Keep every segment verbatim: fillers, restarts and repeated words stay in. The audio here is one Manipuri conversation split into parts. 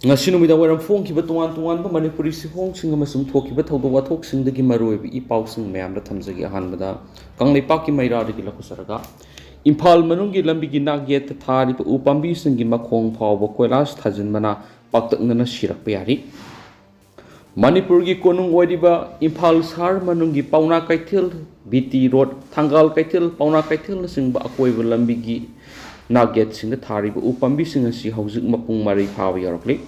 ꯉꯁꯤ ꯅꯨꯃꯤꯗꯥꯡ ꯋꯥꯏꯔꯝ ꯐꯣꯡꯈꯤꯕ ꯇꯣꯉꯥꯟ ꯇꯣꯉꯥꯟꯕ ꯃꯅꯤꯄꯨꯔꯤ ꯁꯤꯍꯣꯡꯁꯤꯡ ꯑꯃꯁꯨꯡ ꯊꯣꯛꯈꯤꯕ ꯊꯧꯗꯣꯛ ꯋꯥꯊꯣꯛꯁꯤꯡꯗꯒꯤ ꯃꯔꯨꯑꯣꯏꯕ ꯏ ꯄꯥꯎꯁꯤꯡ ꯃꯌꯥꯝꯗ ꯊꯝꯖꯒꯦ꯫ ꯑꯍꯥꯟꯕꯗ ꯀꯪꯂꯩꯄꯥꯛꯀꯤ ꯃꯩꯔꯥꯗꯒꯤ ꯂꯧꯈꯠꯆꯔꯒ, ꯏꯝꯐꯥꯜ ꯃꯅꯨꯡꯒꯤ ꯂꯝꯕꯤꯒꯤ ꯅꯥꯛ ꯌꯦꯠꯇ ꯊꯥꯔꯤꯕ ꯎ ꯄꯥꯝꯕꯤꯁꯤꯡꯒꯤ ꯃꯈꯣꯡ ꯐꯥꯎꯕ ꯀꯣꯏꯂꯥꯁ ꯊꯥꯖꯤꯟꯕꯅ ꯄꯥꯛꯇꯛꯅꯅ ꯁꯤꯔꯛꯄ ꯌꯥꯔꯤ꯫ ꯃꯅꯤꯄꯨꯔꯒꯤ ꯀꯣꯅꯨꯡ ꯑꯣꯏꯔꯤꯕ ꯏꯝꯐꯥꯜ ꯁꯍꯔ ꯃꯅꯨꯡꯒꯤ ꯄꯥꯎꯅꯥ ꯀꯩꯊꯦꯜ, ꯕꯤ ꯇꯤ ꯔꯣꯗ, ꯊꯪꯒꯥꯜ ꯀꯩꯊꯦꯜ, ꯄꯥꯎꯅꯥ ꯀꯩꯊꯦꯜꯅꯆꯤꯡꯕ ꯑꯀꯣꯏꯕ ꯂꯝꯕꯤꯒꯤ ꯅꯥꯛꯌꯦꯠꯁꯤꯡꯗ ꯊꯥꯔꯤꯕ ꯎ ꯄꯥꯝꯕꯤꯁꯤꯡ ꯑꯁꯤ ꯍꯧꯖꯤꯛ ꯃꯄꯨꯡ ꯃꯔꯩ ꯐꯥꯕ ꯌꯧꯔꯛꯂꯤ꯫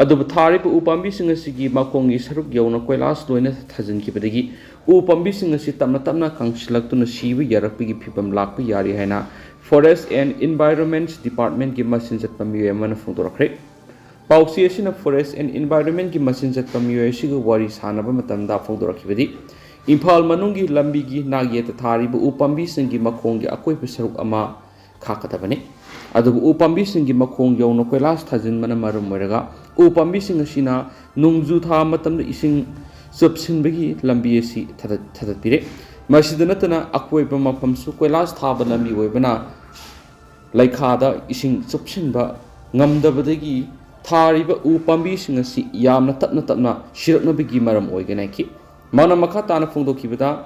ꯑꯗꯨꯕꯨ ꯊꯥꯔꯤꯕ ꯎ ꯄꯥꯝꯕꯤꯁꯤꯡ ꯑꯁꯤꯒꯤ ꯃꯈꯣꯡꯒꯤ ꯁꯔꯨꯛ ꯌꯧꯅ ꯀꯣꯏꯂꯥꯁ ꯂꯣꯏꯅ ꯊꯥꯖꯤꯟꯈꯤꯕꯗꯒꯤ ꯎ ꯄꯥꯝꯕꯤꯁꯤꯡ ꯑꯁꯤ ꯇꯞꯅ ꯇꯞꯅ ꯀꯪꯁꯤꯜꯂꯛꯇꯨꯅ ꯁꯤꯕ ꯌꯥꯔꯛꯄꯒꯤ ꯐꯤꯕꯝ ꯂꯥꯛꯄ ꯌꯥꯔꯤ ꯍꯥꯏꯅ Forest and Environment Departmentꯀꯤ ꯃꯆꯤꯟ ꯆꯠꯄ ꯃꯤꯑꯣꯏ ꯑꯃꯅ ꯐꯣꯡꯗꯣꯔꯛꯈ꯭ꯔꯦ꯫ ꯄꯥꯎꯆꯦ ꯑꯁꯤꯅ Forest and Environmentꯀꯤ ꯃꯆꯤꯟ ꯆꯠꯄ ꯃꯤꯑꯣꯏ ꯑꯁꯤꯒ ꯋꯥꯔꯤ ꯁꯥꯟꯅꯕ ꯃꯇꯝꯗ ꯐꯣꯡꯗꯣꯔꯛꯈꯤꯕꯗꯤ, ꯏꯝꯐꯥꯜ ꯃꯅꯨꯡꯒꯤ ꯂꯝꯕꯤꯒꯤ ꯅꯥꯛꯌꯦꯠꯇ ꯊꯥꯔꯤꯕ ꯎ ꯄꯥꯝꯕꯤꯁꯤꯡꯒꯤ ꯃꯈꯣꯡꯒꯤ ꯑꯀꯣꯏꯕ ꯁꯔꯨꯛ ꯑꯃ ꯈꯥꯛꯀꯗꯕꯅꯤ꯫ ꯑꯗꯨꯕꯨ ꯎ ꯄꯥꯝꯕꯤꯁꯤꯡꯒꯤ ꯃꯈꯣꯡ ꯌꯧꯅ ꯀꯣꯏꯂꯥꯁ ꯊꯥꯖꯤꯟꯕꯅ ꯃꯔꯝ ꯑꯣꯏꯔꯒ ꯎ ꯄꯥꯝꯕꯤꯁꯤꯡ ꯑꯁꯤꯅ ꯅꯣꯡꯖꯨ ꯊꯥ ꯃꯇꯝꯗ ꯏꯁꯤꯡ ꯆꯨꯞꯁꯤꯟꯕꯒꯤ ꯂꯝꯕꯤ ꯑꯁꯤ ꯊꯥꯗꯠ-, ꯊꯥꯗꯠꯄꯤꯔꯦ꯫ ꯃꯁꯤꯗ ꯅꯠꯇꯅ ꯑꯀꯣꯏꯕ ꯃꯐꯝꯁꯨ ꯀꯣꯏꯂꯥꯁ ꯊꯥꯕ ꯂꯝꯕꯤ ꯑꯣꯏꯕꯅ ꯂꯩꯈꯥꯗ ꯏꯁꯤꯡ ꯆꯨꯞꯁꯤꯟꯕ ꯉꯝꯗꯕꯗꯒꯤ ꯊꯥꯔꯤꯕ ꯎ ꯄꯥꯝꯕꯤꯁꯤꯡ ꯑꯁꯤ ꯌꯥꯝꯅ ꯇꯞꯅ ꯇꯞꯅ ꯁꯤꯔꯛꯅꯕꯒꯤ ꯃꯔꯝ ꯑꯣꯏꯒꯅꯤ ꯍꯥꯏꯈꯤ꯫ ꯃꯥꯅ ꯃꯈꯥ ꯇꯥꯅ ꯐꯣꯡꯗꯣꯛꯈꯤꯕꯗ,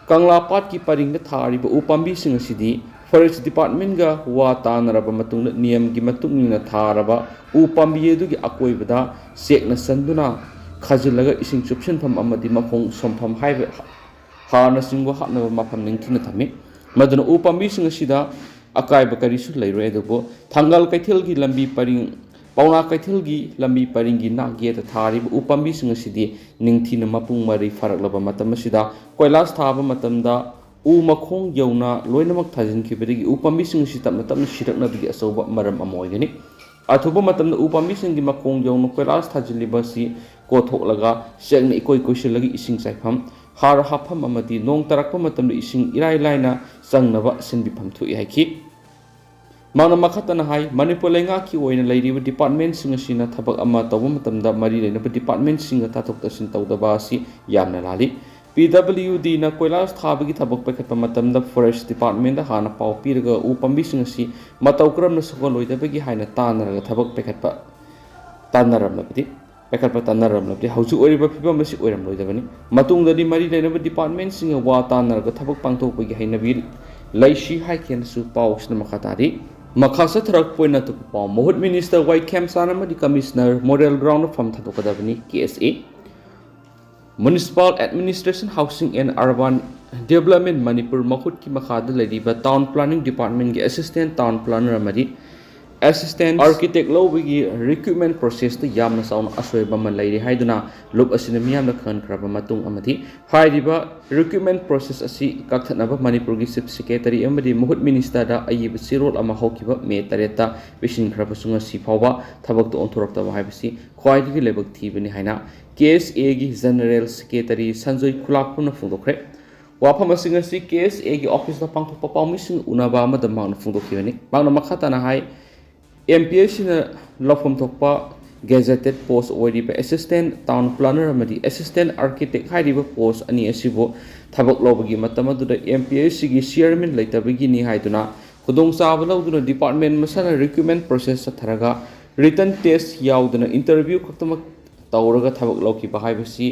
ꯀꯪꯂꯥ ꯄꯥꯠꯀꯤ ꯄꯔꯤꯡꯗ ꯊꯥꯔꯤꯕ ꯎ ꯄꯥꯝꯕꯤꯁꯤꯡ ꯑꯁꯤꯗꯤ Forest Departmentꯒ ꯋꯥ ꯇꯥꯅꯔꯕ ꯃꯇꯨꯡꯗ ꯅꯤꯌꯝꯒꯤ ꯃꯇꯨꯡ ꯏꯟꯅ ꯊꯥꯔꯕ ꯎ ꯄꯥꯝꯕꯤ ꯑꯗꯨꯒꯤ ꯑꯀꯣꯏꯕꯗ ꯆꯦꯛꯅ ꯆꯟꯗꯨꯅ ꯈꯥꯖꯤꯜꯂꯒ ꯏꯁꯤꯡ ꯆꯨꯞꯁꯤꯟꯐꯝ ꯑꯃꯗꯤ ꯃꯈꯣꯡ ꯁꯣꯝꯐꯝ ꯍꯥꯏꯕ ꯍꯥꯔꯅꯆꯤꯡꯕ ꯍꯥꯞꯅꯕ ꯃꯐꯝ ꯅꯤꯡꯊꯤꯅ ꯊꯝꯃꯤ꯫ ꯃꯗꯨꯅ ꯎ ꯄꯥꯝꯕꯤꯁꯤꯡ ꯑꯁꯤꯗ ꯑꯀꯥꯏꯕ ꯀꯔꯤꯁꯨ ꯂꯩꯔꯣꯏ꯫ ꯑꯗꯨꯕꯨ ꯊꯪꯒꯥꯜ ꯀꯩꯊꯦꯜꯒꯤ ꯂꯝꯕꯤ ꯄꯔꯤꯡ, ꯄꯥꯎꯅꯥ ꯀꯩꯊꯦꯜꯒꯤ ꯂꯝꯕꯤ ꯄꯔꯤꯡꯒꯤ ꯅꯥꯛ ꯌꯦꯠꯇ ꯊꯥꯔꯤꯕ ꯎ ꯄꯥꯝꯕꯤꯁꯤꯡ ꯑꯁꯤꯗꯤ ꯅꯤꯡꯊꯤꯅ ꯃꯄꯨꯡ ꯃꯔꯩ ꯐꯥꯔꯛꯂꯕ ꯃꯇꯝ ꯑꯁꯤꯗ ꯀꯣꯏꯂꯥꯁ ꯊꯥꯕ ꯃꯇꯝꯗ ꯎ ꯃꯈꯣꯡ ꯌꯧꯅ ꯂꯣꯏꯅꯃꯛ ꯊꯥꯖꯤꯟꯈꯤꯕꯗꯒꯤ ꯎ ꯄꯥꯝꯕꯤꯁꯤꯡ ꯑꯁꯤ ꯇꯞꯅ ꯇꯞꯅ ꯁꯤꯔꯛꯅꯕꯒꯤ ꯑꯆꯧꯕ ꯃꯔꯝ ꯑꯃ ꯑꯣꯏꯒꯅꯤ꯫ ꯑꯊꯨꯕ ꯃꯇꯝꯗ ꯎ ꯄꯥꯝꯕꯤꯁꯤꯡꯒꯤ ꯃꯈꯣꯡ ꯌꯧꯅ ꯀꯣꯏꯂꯥꯁ ꯊꯥꯖꯤꯜꯂꯤꯕ ꯑꯁꯤ ꯀꯣꯊꯣꯛꯂꯒ ꯆꯦꯛꯅ ꯏꯀꯣꯏ ꯀꯣꯏꯁꯤꯜꯂꯒ ꯏꯁꯤꯡ ꯆꯥꯏꯐꯝ, ꯍꯥꯔ ꯍꯥꯞꯐꯝ ꯑꯃꯗꯤ ꯅꯣꯡ ꯇꯥꯔꯛꯄ ꯃꯇꯝꯗ ꯏꯁꯤꯡ ꯏꯔꯥꯏ ꯂꯥꯏꯅ ꯆꯪꯅꯕ ꯁꯤꯟꯕꯤꯐꯝ ꯊꯣꯛꯏ ꯍꯥꯏꯈꯤ꯫ ꯃꯥꯅ ꯃꯈꯥ ꯇꯥꯅ ꯍꯥꯏ, ꯃꯅꯤꯄꯨꯔ ꯂꯩꯉꯥꯛꯀꯤ ꯑꯣꯏꯅ ꯂꯩꯔꯤꯕ departmentꯁꯤꯡ ꯑꯁꯤꯅ ꯊꯕꯛ ꯑꯃ ꯇꯧꯕ ꯃꯇꯝꯗ ꯃꯔꯤ ꯂꯩꯅꯕ departmentꯁꯤꯡꯒ ꯇꯥꯊꯣꯛ ꯇꯥꯁꯤꯟ ꯇꯧꯗꯕ ꯑꯁꯤ ꯌꯥꯝꯅ ꯂꯥꯜꯂꯤ꯫ PWDꯅ ꯀꯣꯏꯂꯥꯁ ꯊꯥꯕꯒꯤ ꯊꯕꯛ ꯄꯥꯏꯈꯠꯄ ꯃꯇꯝꯗ Forest Departmentꯇ ꯍꯥꯟꯅ ꯄꯥꯎ ꯄꯤꯔꯒ ꯎ ꯄꯥꯝꯕꯤꯁꯤꯡ ꯑꯁꯤ ꯃꯇꯧ ꯀꯔꯝꯅ ꯁꯣꯛꯍꯜꯂꯣꯏꯗꯕꯒꯦ ꯍꯥꯏꯅ ꯇꯥꯟꯅꯔꯒ ꯊꯕꯛ ꯄꯥꯏꯈꯠꯄ ꯇꯥꯟꯅꯔꯝꯂꯕꯗꯤ, ꯄꯥꯏꯈꯠꯄ ꯇꯥꯟꯅꯔꯝꯂꯕꯗꯤ ꯍꯧꯖꯤꯛ ꯑꯣꯏꯔꯤꯕ ꯐꯤꯕꯝ ꯑꯁꯤ ꯑꯣꯏꯔꯝꯂꯣꯏꯗꯕꯅꯤ꯫ ꯃꯇꯨꯡꯗꯗꯤ ꯃꯔꯤ ꯂꯩꯅꯕ departmentꯁꯤꯡꯒ ꯋꯥ ꯇꯥꯟꯅꯔꯒ ꯊꯕꯛ ꯄꯥꯡꯊꯣꯛꯄꯒꯤ ꯍꯩꯅꯕꯤ ꯂꯩꯁꯤ ꯍꯥꯏꯈꯤꯅꯁꯨ ꯄꯥꯎꯁꯤꯅ ꯃꯈꯥ ꯇꯥꯔꯤ꯫ ꯃꯈꯥ ꯆꯠꯊꯔꯛꯄ ꯑꯣꯏꯅ ꯑꯇꯣꯞꯄ ꯄꯥꯎ, ꯃꯍꯨꯠ ꯃꯤꯅꯤꯁꯇꯔ ꯋꯥꯏ ꯈꯦꯝꯆꯥꯟ ꯑꯃꯗꯤ ꯀꯃꯤꯁꯅꯔ ꯃꯣꯗꯦꯜ ꯒ꯭ꯔꯥꯎꯟꯗ ꯐꯝ ꯊꯥꯗꯣꯛꯀꯗꯕꯅꯤ, ꯀꯦ ꯑꯦꯁ ꯑꯦ꯫ Municipal Administration, Housing and Urban Development Manipur ꯃꯈꯨꯠꯀꯤ ꯃꯈꯥꯗ ꯂꯩꯔꯤꯕ Town Planning Departmentꯀꯤ Assistant Town Planner ꯑꯃꯗꯤ Assistant Architect ꯂꯧꯕꯒꯤ recruitment processꯇ ꯌꯥꯝꯅ ꯆꯥꯎꯅ ꯑꯁꯣꯏꯕ ꯑꯃ ꯂꯩꯔꯦ ꯍꯥꯏꯗꯨꯅ ꯂꯨꯞ ꯑꯁꯤꯅ ꯃꯤꯌꯥꯝꯅ ꯈꯪꯍꯟꯈ꯭ꯔꯕ ꯃꯇꯨꯡ ꯑꯃꯗꯤ ꯍꯥꯏꯔꯤꯕ recruitment process ꯑꯁꯤ ꯀꯛꯊꯠꯅꯕ ꯃꯅꯤꯄꯨꯔꯒꯤ Chief Secretary ꯑꯃꯗꯤ ꯃꯍꯨꯠ ꯃꯤꯅꯤꯁꯇꯔꯗ ꯑꯏꯕ ꯆꯦꯔꯣꯜ ꯑꯃ ꯍꯧꯈꯤꯕ ꯃꯦ ꯇꯔꯦꯠꯇ ꯄꯤꯁꯤꯟꯈ꯭ꯔꯕꯁꯨ ꯉꯁꯤ ꯐꯥꯎꯕ ꯊꯕꯛꯇ ꯑꯣꯟꯊꯣꯔꯛꯇꯕ ꯍꯥꯏꯕꯁꯤ ꯈ꯭ꯋꯥꯏꯗꯒꯤ ꯂꯥꯏꯕꯛ ꯊꯤꯕꯅꯤ ꯍꯥꯏꯅ ꯀꯦ ꯑꯦꯁ ꯑꯦꯒꯤ General Secretary ꯁꯟꯖꯣꯏ ꯈꯨꯂꯥꯛꯄꯝꯅ ꯐꯣꯡꯗꯣꯛꯈ꯭ꯔꯦ꯫ ꯋꯥꯐꯝ ꯑꯁꯤ ꯉꯁꯤ ꯀꯦ ꯑꯦꯁ ꯑꯦꯒꯤ ꯑꯣꯐꯤꯁꯇ ꯄꯥꯡꯊꯣꯛꯄ ꯄꯥꯎꯃꯤꯁꯤꯡ ꯎꯅꯕ ꯑꯃꯗ ꯃꯍꯥꯛꯅ ꯐꯣꯡꯗꯣꯛꯈꯤꯕꯅꯤ꯫ ꯃꯍꯥꯛꯅ ꯃꯈꯥ ꯇꯥꯅ ꯍꯥꯏ, ꯑꯦꯝ ꯄꯤ ꯑꯦꯁ ꯁꯤꯅ ꯂꯧꯐꯝ ꯊꯣꯛꯄ gazetted post ꯑꯣꯏꯔꯤꯕ Assistant Town Planner ꯑꯃꯗꯤ Assistant Architect ꯍꯥꯏꯔꯤꯕ post ꯑꯅꯤ ꯑꯁꯤꯕꯨ ꯊꯕꯛ ꯂꯧꯕꯒꯤ ꯃꯇꯝ ꯑꯗꯨꯗ ꯑꯦꯝ ꯄꯤ ꯑꯦꯁ ꯁꯤꯒꯤ chairman ꯂꯩꯇꯕꯒꯤꯅꯤ ꯍꯥꯏꯗꯨꯅ ꯈꯨꯗꯣꯡꯆꯥꯕ ꯂꯧꯗꯨꯅ department ꯃꯁꯥꯅ recruitment process ꯆꯠꯊꯔꯒ written test ꯌꯥꯎꯗꯅ interview ꯈꯛꯇꯃꯛ ꯇꯧꯔꯒ ꯊꯕꯛ ꯂꯧꯈꯤꯕ ꯍꯥꯏꯕꯁꯤ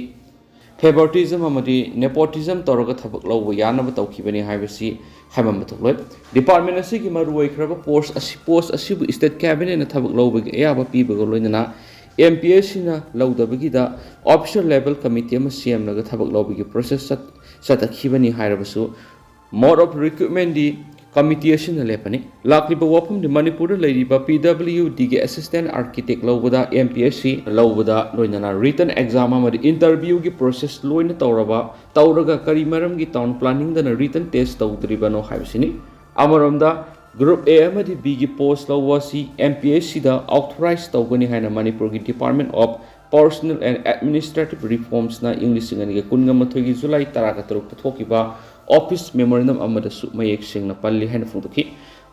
favoritism ꯑꯃꯗꯤ nepotism ꯇꯧꯔꯒ ꯊꯕꯛ ꯂꯧꯕ ꯌꯥꯅꯕ ꯇꯧꯈꯤꯕꯅꯤ ꯍꯥꯏꯕꯁꯤ ꯍꯥꯏꯃꯟꯕ ꯊꯣꯛꯂꯣꯏ꯫ Department ꯑꯁꯤꯒꯤ ꯃꯔꯨꯑꯣꯏꯈ꯭ꯔꯕ post ꯑꯁꯤ, post ꯑꯁꯤꯕꯨ state cabinetꯅ ꯊꯕꯛ ꯂꯧꯕꯒꯤ ꯑꯌꯥꯕ ꯄꯤꯕꯒ ꯂꯣꯏꯅꯅ ꯑꯦꯝ ꯄꯤ ꯑꯦꯁ ꯁꯤꯅ ꯂꯧꯗꯕꯒꯤꯗ official level committee ꯑꯃ ꯁꯦꯝꯂꯒ ꯊꯕꯛ ꯂꯧꯕꯒꯤ process ꯆꯠ-, ꯆꯠꯊꯈꯤꯕꯅꯤ ꯍꯥꯏꯔꯕꯁꯨ, mode of recruitmentꯗꯤ committee ꯑꯁꯤꯅ ꯂꯦꯞꯄꯅꯤ꯫ ꯂꯥꯛꯂꯤꯕ ꯋꯥꯐꯝꯗꯤ ꯃꯅꯤꯄꯨꯔꯗ ꯂꯩꯔꯤꯕ ꯄꯤ ꯗꯕ꯭ꯂꯤꯌꯨ ꯗꯤꯒꯤ assistant architect ꯂꯧꯕꯗ, ꯑꯦꯝ ꯄꯤ ꯑꯦꯁ ꯁꯤ ꯂꯧꯕꯗ ꯂꯣꯏꯅꯅ written exam ꯑꯃꯗꯤ interviewꯒꯤ process ꯂꯣꯏꯅ ꯇꯧꯔꯕ, ꯇꯧꯔꯒ ꯀꯔꯤ ꯃꯔꯝꯒꯤ town planningꯗꯅ written test ꯇꯧꯗ꯭ꯔꯤꯕꯅꯣ ꯍꯥꯏꯕꯁꯤꯅꯤ꯫ ꯑꯃꯔꯣꯝꯗ group A ꯑꯃꯗꯤ Bꯒꯤ post ꯂꯧꯕ ꯑꯁꯤ ꯑꯦꯝ ꯄꯤ ꯑꯦꯁ ꯁꯤꯗ authorize ꯇꯧꯒꯅꯤ ꯍꯥꯏꯅ ꯃꯅꯤꯄꯨꯔꯒꯤ Department of Personnel and Administrative Reformsꯅ ꯏꯪ ꯂꯤꯁꯤꯡ ꯑꯅꯤꯒ ꯀꯨꯟꯒ ꯃꯥꯊꯣꯏꯒꯤ ꯖꯨꯂꯥꯏ ꯇꯔꯥꯒ ꯇꯔꯨꯛꯇ ꯊꯣꯛꯈꯤꯕ office memorandum ꯑꯃꯗꯁꯨ ꯃꯌꯦꯛ ꯁꯦꯡꯅ ꯄꯜꯂꯤ ꯍꯥꯏꯅ ꯐꯣꯡꯗꯣꯛꯈꯤ꯫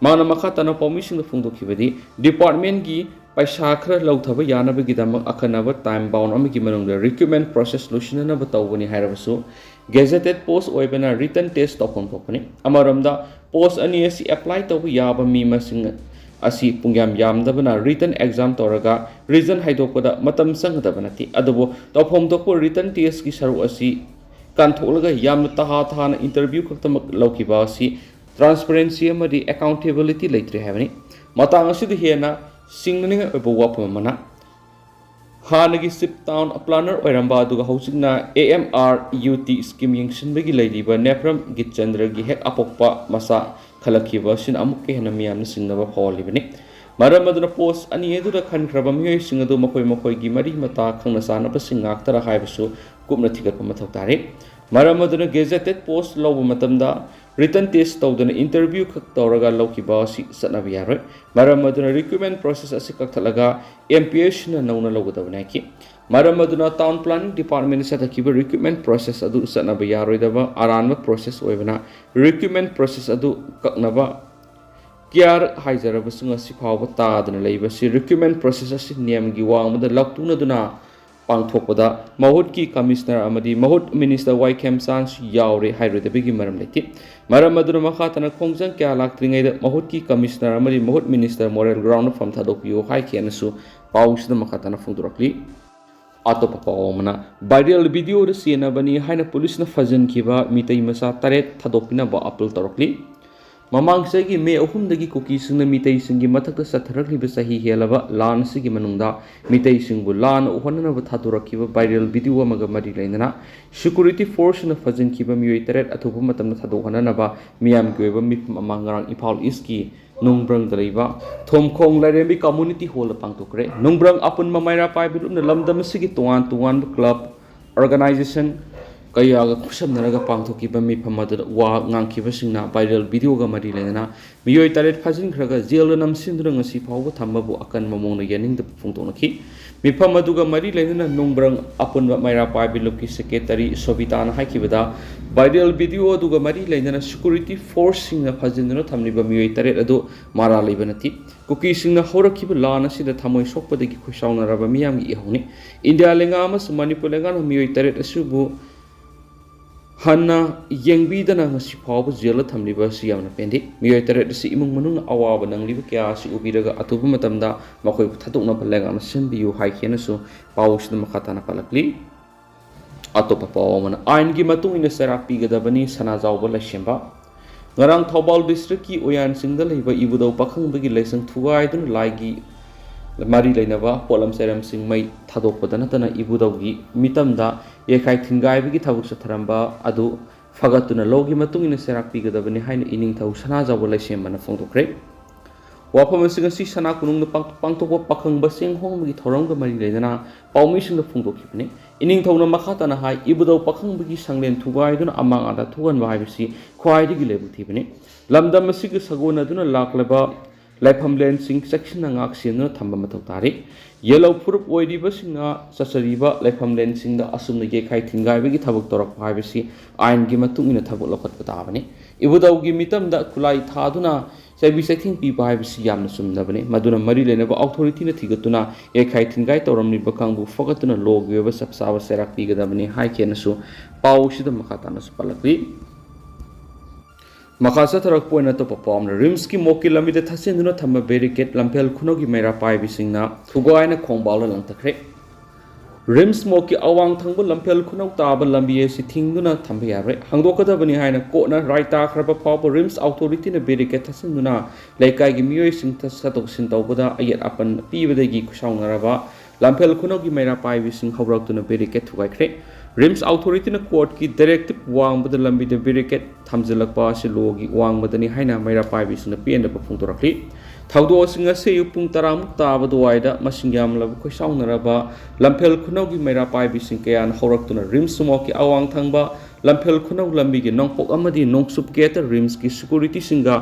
ꯃꯍꯥꯛꯅ ꯃꯈꯥ ꯇꯥꯅ ꯄꯥꯎꯃꯤꯁꯤꯡꯗ ꯐꯣꯡꯗꯣꯛꯈꯤꯕꯗꯤ, departmentꯒꯤ ꯄꯩꯁꯥ ꯈꯔ ꯂꯧꯊꯕ ꯌꯥꯅꯕꯒꯤꯗꯃꯛ ꯑꯈꯟꯅꯕ time bound ꯑꯃꯒꯤ ꯃꯅꯨꯡꯗ recruitment process ꯂꯣꯏꯁꯤꯟꯅꯅꯕ ꯇꯧꯒꯅꯤ ꯍꯥꯏꯔꯕꯁꯨ, gazetted post ꯑꯣꯏꯕꯅ written test ꯇꯧꯐꯝ ꯊꯣꯛꯄꯅꯤ꯫ ꯑꯃꯔꯣꯝꯗ, post ꯑꯅꯤ ꯑꯁꯤ apply ꯇꯧꯕ ꯌꯥꯕ ꯃꯤ ꯃꯁꯤꯡ ꯑꯁꯤ ꯄꯨꯡꯌꯥꯝ ꯌꯥꯝꯗꯕꯅ written exam ꯇꯧꯔꯒ result ꯍꯥꯏꯗꯣꯛꯄꯗ ꯃꯇꯝ ꯆꯪꯒꯗꯕ ꯅꯠꯇꯦ꯫ ꯑꯗꯨꯕꯨ ꯇꯧꯐꯝ ꯊꯣꯛꯄ written test ꯀꯤ ꯁꯔꯨꯛ ꯑꯁꯤ ꯀꯥꯟꯊꯣꯛꯂꯒ ꯌꯥꯝꯅ ꯇꯍꯥ ꯇꯍꯥꯅ interview ꯈꯛꯇꯃꯛ ꯂꯧꯈꯤꯕ ꯑꯁꯤ transparency ꯑꯃꯗꯤ accountability ꯂꯩꯇ꯭ꯔꯦ ꯍꯥꯏꯕꯅꯤ꯫ ꯃꯇꯥꯡ ꯑꯁꯤꯗ ꯍꯦꯟꯅ ꯆꯤꯡꯅꯅꯤꯡꯉꯥꯏ ꯑꯣꯏꯕ ꯋꯥꯐꯝ ꯑꯃꯅ, ꯍꯥꯟꯅꯒꯤ chief town planner ꯑꯣꯏꯔꯝꯕ ꯑꯗꯨꯒ ꯍꯧꯖꯤꯛꯅ A M R U T scheme ꯌꯦꯡꯁꯤꯟꯕꯒꯤ ꯂꯩꯔꯤꯕ ꯅꯦꯐ꯭ꯔꯝ ꯒꯤꯠꯆꯟꯗ꯭ꯔꯒꯤ ꯍꯦꯛ ꯑꯄꯣꯛꯄ ꯃꯆꯥ ꯈꯜꯂꯛꯈꯤꯕ ꯑꯁꯤꯅ ꯑꯃꯨꯛꯀ ꯍꯦꯟꯅ ꯃꯤꯌꯥꯝꯅ ꯆꯤꯡꯅꯕ ꯐꯥꯎꯍꯜꯂꯤꯕꯅꯤ꯫ ꯃꯔꯝ ꯑꯗꯨꯅ post ꯑꯅꯤ ꯑꯗꯨꯗ ꯈꯟꯈ꯭ꯔꯕ ꯃꯤꯑꯣꯏꯁꯤꯡ ꯑꯗꯨ ꯃꯈꯣꯏ ꯃꯈꯣꯏꯒꯤ ꯃꯔꯤ ꯃꯇꯥ ꯈꯪꯅ ꯆꯥꯟꯅꯕꯁꯤꯡ ꯉꯥꯛꯇꯔ ꯍꯥꯏꯕꯁꯨ ꯀꯨꯞꯅ ꯊꯤꯒꯠꯄ ꯃꯊꯧ ꯇꯥꯔꯤ꯫ ꯃꯔꯝ ꯑꯗꯨꯅ gazetted post ꯂꯧꯕ ꯃꯇꯝꯗ written test ꯇꯧꯗꯅ interview ꯈꯛ ꯇꯧꯔꯒ ꯂꯧꯈꯤꯕ ꯑꯁꯤ ꯆꯠꯅꯕ ꯌꯥꯔꯣꯏ꯫ ꯃꯔꯝ ꯑꯗꯨꯅ recruitment process ꯑꯁꯤ ꯀꯛꯊꯠꯂꯒ M P S ꯁꯤꯅ ꯅꯧꯅ ꯂꯧꯒꯗꯕꯅꯤ ꯍꯥꯏꯈꯤ꯫ ꯃꯔꯝ ꯑꯗꯨꯅ town planning department ꯆꯠꯊꯈꯤꯕ recruitment process ꯑꯗꯨ ꯆꯠꯅꯕ ꯌꯥꯔꯣꯏꯗꯕ ꯑꯔꯥꯟꯕ process ꯑꯣꯏꯕꯅ recruitment process ꯑꯗꯨ ꯀꯛꯅꯕ ꯀꯌꯥꯔꯛ ꯍꯥꯏꯖꯔꯕꯁꯨ ꯉꯁꯤ ꯐꯥꯎꯕ ꯇꯥꯗꯅ ꯂꯩꯕꯁꯤ recruitment process ꯑꯁꯤ ꯅꯤꯌꯝꯒꯤ ꯋꯥꯡꯃꯗ ꯂꯥꯎꯊꯣꯛꯅꯗꯨꯅ ꯄꯥꯡꯊꯣꯛꯄꯗ ꯃꯍꯨꯠꯀꯤ commissioner ꯑꯃꯗꯤ ꯃꯍꯨꯠ minister ꯋꯥꯏ ꯈꯦꯝꯆꯥꯟꯁꯨ ꯌꯥꯎꯔꯦ ꯍꯥꯏꯔꯣꯏꯗꯕꯒꯤ ꯃꯔꯝ ꯂꯩꯇꯦ꯫ ꯃꯔꯝ ꯑꯗꯨꯅ ꯃꯈꯥ ꯇꯥꯅ ꯈꯣꯡꯖꯪ ꯀꯌꯥ ꯂꯥꯛꯇ꯭ꯔꯤꯉꯩꯗ ꯃꯍꯨꯠꯀꯤ commissioner ꯑꯃꯗꯤ ꯃꯍꯨꯠ minister moral ground ꯐꯝ ꯊꯥꯗꯣꯛꯄꯤꯌꯨ ꯍꯥꯏꯈꯤ ꯍꯥꯏꯅꯁꯨ ꯄꯥꯎꯁꯤꯗ ꯃꯈꯥ ꯇꯥꯅ ꯐꯣꯡꯗꯣꯔꯛꯂꯤ꯫ ꯑꯇꯣꯞꯄ ꯄꯥꯎ ꯑꯃꯅ, viral video ꯗ ꯆꯦꯟꯅꯕꯅꯤ ꯍꯥꯏꯅ ꯄꯨꯂꯤꯁꯅ ꯐꯥꯖꯤꯟꯈꯤꯕ ꯃꯤꯇꯩ ꯃꯆꯥ ꯇꯔꯦꯠ ꯊꯥꯗꯣꯛꯄꯤꯅꯕ appeal ꯇꯧꯔꯛꯂꯤ꯫ ꯃꯃꯥꯡ ꯆꯍꯤꯒꯤ ꯃꯦ ꯑꯍꯨꯝꯗꯒꯤ ꯀꯨꯀꯤꯁꯤꯡꯅ ꯃꯤꯇꯩꯁꯤꯡꯒꯤ ꯃꯊꯛꯇ ꯆꯠꯊꯔꯛꯂꯤꯕ ꯆꯍꯤ ꯍꯦꯜꯂꯕ ꯂꯥꯟ ꯑꯁꯤꯒꯤ ꯃꯅꯨꯡꯗ ꯃꯤꯇꯩꯁꯤꯡꯕꯨ ꯂꯥꯟꯅ ꯎꯍꯟꯅꯅꯕ ꯊꯥꯗꯣꯔꯛꯈꯤꯕ viral video ꯑꯃꯒ ꯃꯔꯤ ꯂꯩꯅꯅ security force ꯁꯤꯡꯅ ꯐꯥꯖꯤꯟꯈꯤꯕ ꯃꯤꯑꯣꯏ ꯇꯔꯦꯠ ꯑꯊꯨꯕ ꯃꯇꯝꯗ ꯊꯥꯗꯣꯛꯍꯟꯅꯅꯕ ꯃꯤꯌꯥꯝꯒꯤ ꯑꯣꯏꯕ ꯃꯤꯐꯝ ꯑꯃ ꯉꯔꯥꯡ ꯏꯝꯐꯥꯜ ꯏꯁꯀꯤ ꯅꯣꯡꯕ꯭ꯔꯪꯗ ꯂꯩꯕ ꯊꯣꯝꯈꯣꯡ ꯂꯥꯏꯔꯦꯝꯕꯤ community hall ꯗ ꯄꯥꯡꯊꯣꯛꯈ꯭ꯔꯦ꯫ ꯅꯣꯡꯕ꯭ꯔꯪ ꯑꯄꯨꯟꯕ ꯃꯩꯔꯥ ꯄꯥꯏꯕꯤ ꯂꯨꯞꯅ ꯂꯝꯗꯝ ꯑꯁꯤꯒꯤ ꯇꯣꯉꯥꯟ ꯇꯣꯉꯥꯟꯕ club, organization ꯀꯌꯥꯒ ꯈꯨꯠꯁꯝꯅꯔꯒ ꯄꯥꯡꯊꯣꯛꯈꯤꯕ ꯃꯤꯐꯝ ꯑꯗꯨꯗ ꯋꯥ ꯉꯥꯡꯈꯤꯕꯁꯤꯡꯅ viral video ꯒ ꯃꯔꯤ ꯂꯩꯅꯅ ꯃꯤꯑꯣꯏ ꯇꯔꯦꯠ ꯐꯥꯖꯤꯟꯈ꯭ꯔꯒ ꯖꯦꯜꯗ ꯅꯝꯁꯤꯟꯗꯨꯅ ꯉꯁꯤ ꯐꯥꯎꯕ ꯊꯝꯕꯕꯨ ꯑꯀꯟꯕ ꯃꯑꯣꯡꯗ ꯌꯥꯅꯤꯡꯗꯕ ꯐꯣꯡꯗꯣꯛꯅꯈꯤ꯫ ꯃꯤꯐꯝ ꯑꯗꯨꯒ ꯃꯔꯤ ꯂꯩꯅꯅ ꯅꯣꯡꯕ꯭ꯔꯪ ꯑꯄꯨꯟꯕ ꯃꯩꯔꯥ ꯄꯥꯏꯕꯤ ꯂꯨꯞꯀꯤ secretary ꯁꯣꯕꯤꯇꯥꯅ ꯍꯥꯏꯈꯤꯕꯗ, viral video ꯑꯗꯨꯒ ꯃꯔꯤ ꯂꯩꯅꯅ security force ꯁꯤꯡꯅ ꯐꯥꯖꯤꯟꯗꯨꯅ ꯊꯝꯂꯤꯕ ꯃꯤꯑꯣꯏ ꯇꯔꯦꯠ ꯑꯗꯨ ꯃꯔꯥꯜ ꯂꯩꯕ ꯅꯠꯇꯦ꯫ ꯀꯨꯀꯤꯁꯤꯡꯅ ꯍꯧꯔꯛꯈꯤꯕ ꯂꯥꯟ ꯑꯁꯤꯗ ꯊꯃꯣꯏ ꯁꯣꯛꯄꯗꯒꯤ ꯈꯣꯏꯁꯥꯎꯅꯔꯕ ꯃꯤꯌꯥꯝꯒꯤ ꯏꯍꯧꯅꯤ꯫ ꯏꯟꯗꯤꯌꯥ ꯂꯩꯉꯥꯛ ꯑꯃꯁꯨꯡ ꯃꯅꯤꯄꯨꯔ ꯂꯩꯉꯥꯛꯅ ꯃꯤꯑꯣꯏ ꯇꯔꯦꯠ ꯑꯁꯤꯕꯨ ꯍꯟꯅ ꯌꯦꯡꯕꯤꯗꯅ ꯉꯁꯤ ꯐꯥꯎꯕ ꯖꯦꯜꯗ ꯊꯝꯂꯤꯕ ꯑꯁꯤ ꯌꯥꯝꯅ ꯄꯦꯟꯗꯦ꯫ ꯃꯤꯑꯣꯏ ꯇꯔꯦꯠ ꯑꯁꯤ ꯏꯃꯨꯡ ꯃꯅꯨꯡꯅ ꯑꯋꯥꯕ ꯅꯪꯂꯤꯕ ꯀꯌꯥ ꯑꯁꯤ ꯎꯕꯤꯔꯒ ꯑꯊꯨꯕ ꯃꯇꯝꯗ ꯃꯈꯣꯏꯕꯨ ꯊꯥꯗꯣꯛꯅꯕ ꯂꯩꯉꯥꯛꯅ ꯁꯤꯟꯕꯤꯌꯨ ꯍꯥꯏꯈꯤꯅꯁꯨ ꯄꯥꯎ ꯑꯁꯤꯗ ꯃꯈꯥ ꯇꯥꯅ ꯄꯜꯂꯛꯂꯤ꯫ ꯑꯇꯣꯞꯄ ꯄꯥꯎ ꯑꯃꯅ, ꯑꯥꯏꯟꯒꯤ ꯃꯇꯨꯡ ꯏꯟꯅ ꯆꯩꯔꯥꯛ ꯄꯤꯒꯗꯕꯅꯤ, ꯁꯅꯥꯖꯥꯎꯕ ꯂꯩꯁꯦꯝꯕ꯫ ꯉꯔꯥꯡ ꯊꯧꯕꯥꯜ district ꯀꯤ ꯎꯌꯥꯟꯁꯤꯡꯗ ꯂꯩꯕ ꯏꯕꯨꯙꯧ ꯄꯥꯈꯪꯕꯒꯤ ꯂꯥꯏꯁꯪ ꯊꯨꯒꯥꯏꯗꯨꯅ ꯂꯥꯏꯒꯤ ꯃꯔꯤ ꯂꯩꯅꯕ ꯄꯣꯠꯂꯝ ꯆꯩꯔꯝꯁꯤꯡ ꯃꯩ ꯊꯥꯗꯣꯛꯄꯗ ꯅꯠꯇꯅ ꯏꯕꯨꯙꯧꯒꯤ ꯃꯤꯇꯝꯗ ꯌꯩꯈꯥꯏ ꯊꯤꯟꯒꯥꯏꯕꯒꯤ ꯊꯕꯛ ꯆꯠꯊꯔꯝꯕ ꯑꯗꯨ ꯐꯒꯠꯇꯨꯅ ꯂꯣꯒꯤ ꯃꯇꯨꯡ ꯏꯟꯅ ꯆꯩꯔꯥꯛ ꯄꯤꯒꯗꯕꯅꯤ ꯍꯥꯏꯅ ꯏꯅꯤꯡꯊꯧ ꯁꯅꯥꯖꯥꯎꯕ ꯂꯩꯁꯦꯝꯕꯅ ꯐꯣꯡꯗꯣꯛꯈ꯭ꯔꯦ꯫ ꯋꯥꯐꯝ ꯑꯁꯤ ꯉꯁꯤ ꯁꯅꯥ ꯀꯣꯅꯨꯡꯗ ꯄꯥꯡ-, ꯄꯥꯡꯊꯣꯛꯄ ꯄꯥꯈꯪꯕ ꯆꯦꯡ ꯍꯣꯡꯕꯒꯤ ꯊꯧꯔꯝꯒ ꯃꯔꯤ ꯂꯩꯅꯅ ꯄꯥꯎꯃꯤꯁꯤꯡꯗ ꯐꯣꯡꯗꯣꯛꯈꯤꯕꯅꯤ꯫ ꯏꯅꯤꯡꯊꯧꯅ ꯃꯈꯥ ꯇꯥꯅ ꯍꯥꯏ, ꯏꯕꯨꯙꯧ ꯄꯥꯈꯪꯕꯒꯤ ꯁꯪꯂꯦꯟ ꯊꯨꯒꯥꯏꯗꯨꯅ ꯑꯃꯥꯡ ꯑꯇꯥ ꯊꯣꯛꯍꯟꯕ ꯍꯥꯏꯕꯁꯤ ꯈ꯭ꯋꯥꯏꯗꯒꯤ ꯂꯥꯏꯕꯛ ꯊꯤꯕꯅꯤ꯫ ꯂꯝꯗꯝ ꯑꯁꯤꯒ ꯁꯥꯒꯣꯟꯅꯗꯨꯅ ꯂꯥꯛꯂꯕ ꯂꯥꯏꯐꯝꯂꯦꯟꯁꯤꯡ ꯆꯦꯛꯁꯤꯟꯅ ꯉꯥꯛ ꯁꯦꯟꯗꯨꯅ ꯊꯝꯕ ꯃꯊꯧ ꯇꯥꯔꯤ꯫ ꯌꯦꯜꯍꯧ ꯐꯨꯔꯨꯞ ꯑꯣꯏꯔꯤꯕꯁꯤꯡꯅ ꯆꯠꯆꯔꯤꯕ ꯂꯥꯏꯐꯝꯂꯦꯟꯁꯤꯡꯗ ꯑꯁꯨꯝꯅ ꯌꯩꯈꯥꯏ ꯊꯤꯟꯒꯥꯏꯕꯒꯤ ꯊꯕꯛ ꯇꯧꯔꯛꯄ ꯍꯥꯏꯕꯁꯤ ꯑꯥꯏꯟꯒꯤ ꯃꯇꯨꯡ ꯏꯟꯅ ꯊꯕꯛ ꯂꯧꯈꯠꯄ ꯇꯥꯕꯅꯤ꯫ ꯏꯕꯨꯙꯧꯒꯤ ꯃꯤꯇꯝꯗ ꯈꯨꯠꯂꯥꯏ ꯊꯥꯗꯨꯅ ꯆꯩꯕꯤ ꯆꯩꯊꯦꯡ ꯄꯤꯕ ꯍꯥꯏꯕꯁꯤ ꯌꯥꯝꯅ ꯆꯨꯝꯗꯕꯅꯤ꯫ ꯃꯗꯨꯅ ꯃꯔꯤ ꯂꯩꯅꯕ authority ꯅ ꯊꯤꯒꯠꯇꯨꯅ ꯌꯩꯈꯥꯏ ꯊꯤꯟꯒꯥꯏ ꯇꯧꯔꯝꯂꯤꯕ ꯀꯥꯡꯕꯨ ꯐꯒꯠꯇꯨꯅ ꯂꯣꯒꯤ ꯑꯣꯏꯕ ꯆꯞ ꯆꯥꯕ ꯆꯩꯔꯥꯛ ꯄꯤꯒꯗꯕꯅꯤ ꯍꯥꯏꯈꯤꯅꯁꯨ ꯄꯥꯎ ꯑꯁꯤꯗ ꯃꯈꯥ ꯇꯥꯅꯁꯨ ꯄꯜꯂꯛꯂꯤ꯫ ꯃꯈꯥ ꯆꯠꯊꯔꯛꯄ ꯑꯣꯏꯅ ꯑꯇꯣꯞꯄ ꯄꯥꯎ ꯑꯃꯅ, ꯔꯤꯝꯁꯀꯤ ꯃꯣꯛꯀꯤ ꯂꯝꯕꯤꯗ ꯊꯠꯆꯤꯟꯗꯨꯅ ꯊꯝꯕ barricade ꯂꯝꯐꯦꯜ ꯈꯨꯅꯧꯒꯤ ꯃꯩꯔꯥ ꯄꯥꯏꯕꯤꯁꯤꯡꯅ ꯊꯨꯒꯥꯏꯅ ꯈꯣꯡꯕꯥꯜꯗ ꯂꯪꯊꯈ꯭ꯔꯦ꯫ ꯔꯤꯝꯁ ꯃꯣꯛꯀꯤ ꯑꯋꯥꯡ ꯊꯪꯕ ꯂꯝꯐꯦꯜ ꯈꯨꯅꯧ ꯇꯥꯕ ꯂꯝꯕꯤ ꯑꯁꯤ ꯊꯤꯡꯗꯨꯅ ꯊꯝꯕ ꯌꯥꯔꯣꯏ, ꯍꯥꯡꯗꯣꯛꯀꯗꯕꯅꯤ ꯍꯥꯏꯅ ꯀꯣꯔꯠꯅ ꯔꯥꯏ ꯇꯥꯈ꯭ꯔꯕ ꯐꯥꯎꯕ ꯔꯤꯝꯁ authority ꯅ barricade ꯊꯠꯆꯤꯟꯗꯨꯅ ꯂꯩꯀꯥꯏꯒꯤ ꯃꯤꯑꯣꯏꯁꯤꯡ ꯆꯠꯊꯣꯛ ꯆꯠꯁꯤꯟ ꯇꯧꯕꯗ ꯑꯌꯦꯠ ꯑꯄꯟ ꯄꯤꯕꯗꯒꯤ ꯈꯨꯁꯥꯎꯅꯔꯕ ꯂꯝꯐꯦꯜ ꯈꯨꯅꯧꯒꯤ ꯃꯩꯔꯥ ꯄꯥꯏꯕꯤꯁꯤꯡ ꯍꯧꯔꯛꯇꯨꯅ barricade ꯊꯨꯒꯥꯏꯈ꯭ꯔꯦ꯫ ꯔꯤꯝꯁ authority ꯅ ꯀꯣꯔꯠꯀꯤ directive ꯋꯥꯡꯃꯗ ꯂꯝꯕꯤꯗ barricade ꯊꯝꯖꯤꯜꯂꯛꯄ ꯑꯁꯤ ꯂꯣꯒꯤ ꯋꯥꯡꯃꯗꯅꯤ ꯍꯥꯏꯅ ꯃꯩꯔꯥ ꯄꯥꯏꯕꯤꯁꯤꯡꯅ ꯄꯦꯟꯗꯕ ꯐꯣꯡꯗꯣꯔꯛꯂꯤ꯫ ꯊꯧꯗꯣꯛ ꯑꯁꯤ ꯉꯁꯤ ꯑꯌꯨꯛ ꯄꯨꯡ ꯇꯔꯥꯃꯨꯛ ꯇꯥꯕ ꯑꯗꯨꯋꯥꯏꯗ ꯃꯁꯤꯡ ꯌꯥꯝꯂꯕ ꯈꯣꯏꯁꯥꯎꯅꯔꯕ ꯂꯝꯐꯦꯜ ꯈꯨꯅꯧꯒꯤ ꯃꯩꯔꯥ ꯄꯥꯏꯕꯤꯁꯤꯡ ꯀꯌꯥꯅ ꯍꯧꯔꯛꯇꯨꯅ ꯔꯤꯝꯁ ꯃꯣꯛꯀꯤ ꯑꯋꯥꯡ ꯊꯪꯕ ꯂꯝꯐꯦꯜ ꯈꯨꯅꯧ ꯂꯝꯕꯤꯒꯤ ꯅꯣꯡꯄꯣꯛ ꯑꯃꯗꯤ ꯅꯣꯡꯆꯨꯞ ꯒꯦꯠꯇ ꯔꯤꯝꯁꯀꯤ security ꯁꯤꯡꯒ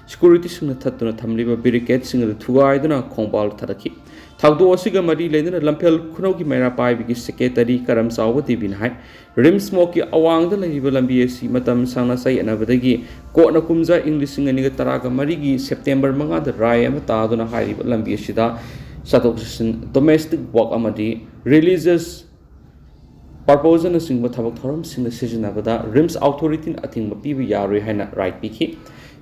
security ꯁꯤꯡꯅ ꯊꯠꯇꯨꯅ ꯊꯝꯂꯤꯕ barricade ꯁꯤꯡ ꯑꯗꯨ ꯊꯨꯒꯥꯏꯗꯨꯅ ꯈꯣꯡꯕꯥꯜ ꯊꯥꯗꯈꯤ꯫ ꯊꯧꯗꯣꯛ ꯑꯁꯤꯒ ꯃꯔꯤ ꯂꯩꯅꯅ ꯂꯝꯐꯦꯜ ꯈꯨꯅꯧꯒꯤ ꯃꯩꯔꯥ ꯄꯥꯏꯕꯤꯒꯤ secretary ꯀꯔꯝ ꯆꯥꯎꯕ ꯗꯦꯕꯤꯅ ꯍꯥꯏ, ꯔꯤꯝꯁ ꯃꯣꯛꯀꯤ ꯑꯋꯥꯡꯗ ꯂꯩꯔꯤꯕ ꯂꯝꯕꯤ ꯑꯁꯤ ꯃꯇꯝ ꯁꯥꯡꯅ ꯆꯌꯦꯠꯅꯕꯗꯒꯤ ꯀꯣꯔꯠꯅ ꯀꯨꯝꯖꯥ ꯏꯪ ꯂꯤꯁꯤꯡ ꯑꯅꯤꯒ ꯇꯔꯥꯒ ꯃꯔꯤꯒꯤ September ꯃꯉꯥꯗ ꯔꯥꯏ ꯑꯃ ꯇꯥꯗꯨꯅ ꯍꯥꯏꯔꯤꯕ ꯂꯝꯕꯤ ꯑꯁꯤꯗ ꯆꯠꯊꯣꯛ ꯆꯠꯁꯤꯟ, domestic work ꯑꯃꯗꯤ religious ꯄꯔꯄꯣꯖꯅꯆꯤꯡꯕ ꯊꯕꯛ ꯊꯧꯔꯝꯁꯤꯡꯗ ꯁꯤꯖꯤꯟꯅꯕꯗ ꯔꯤꯝꯁ ꯑꯣꯊꯣꯔꯤꯇꯤꯅ ꯑꯊꯤꯡꯕ ꯄꯤꯕ ꯌꯥꯔꯣꯏ ꯍꯥꯏꯅ ꯔꯥꯏꯠ ꯄꯤꯈꯤ꯫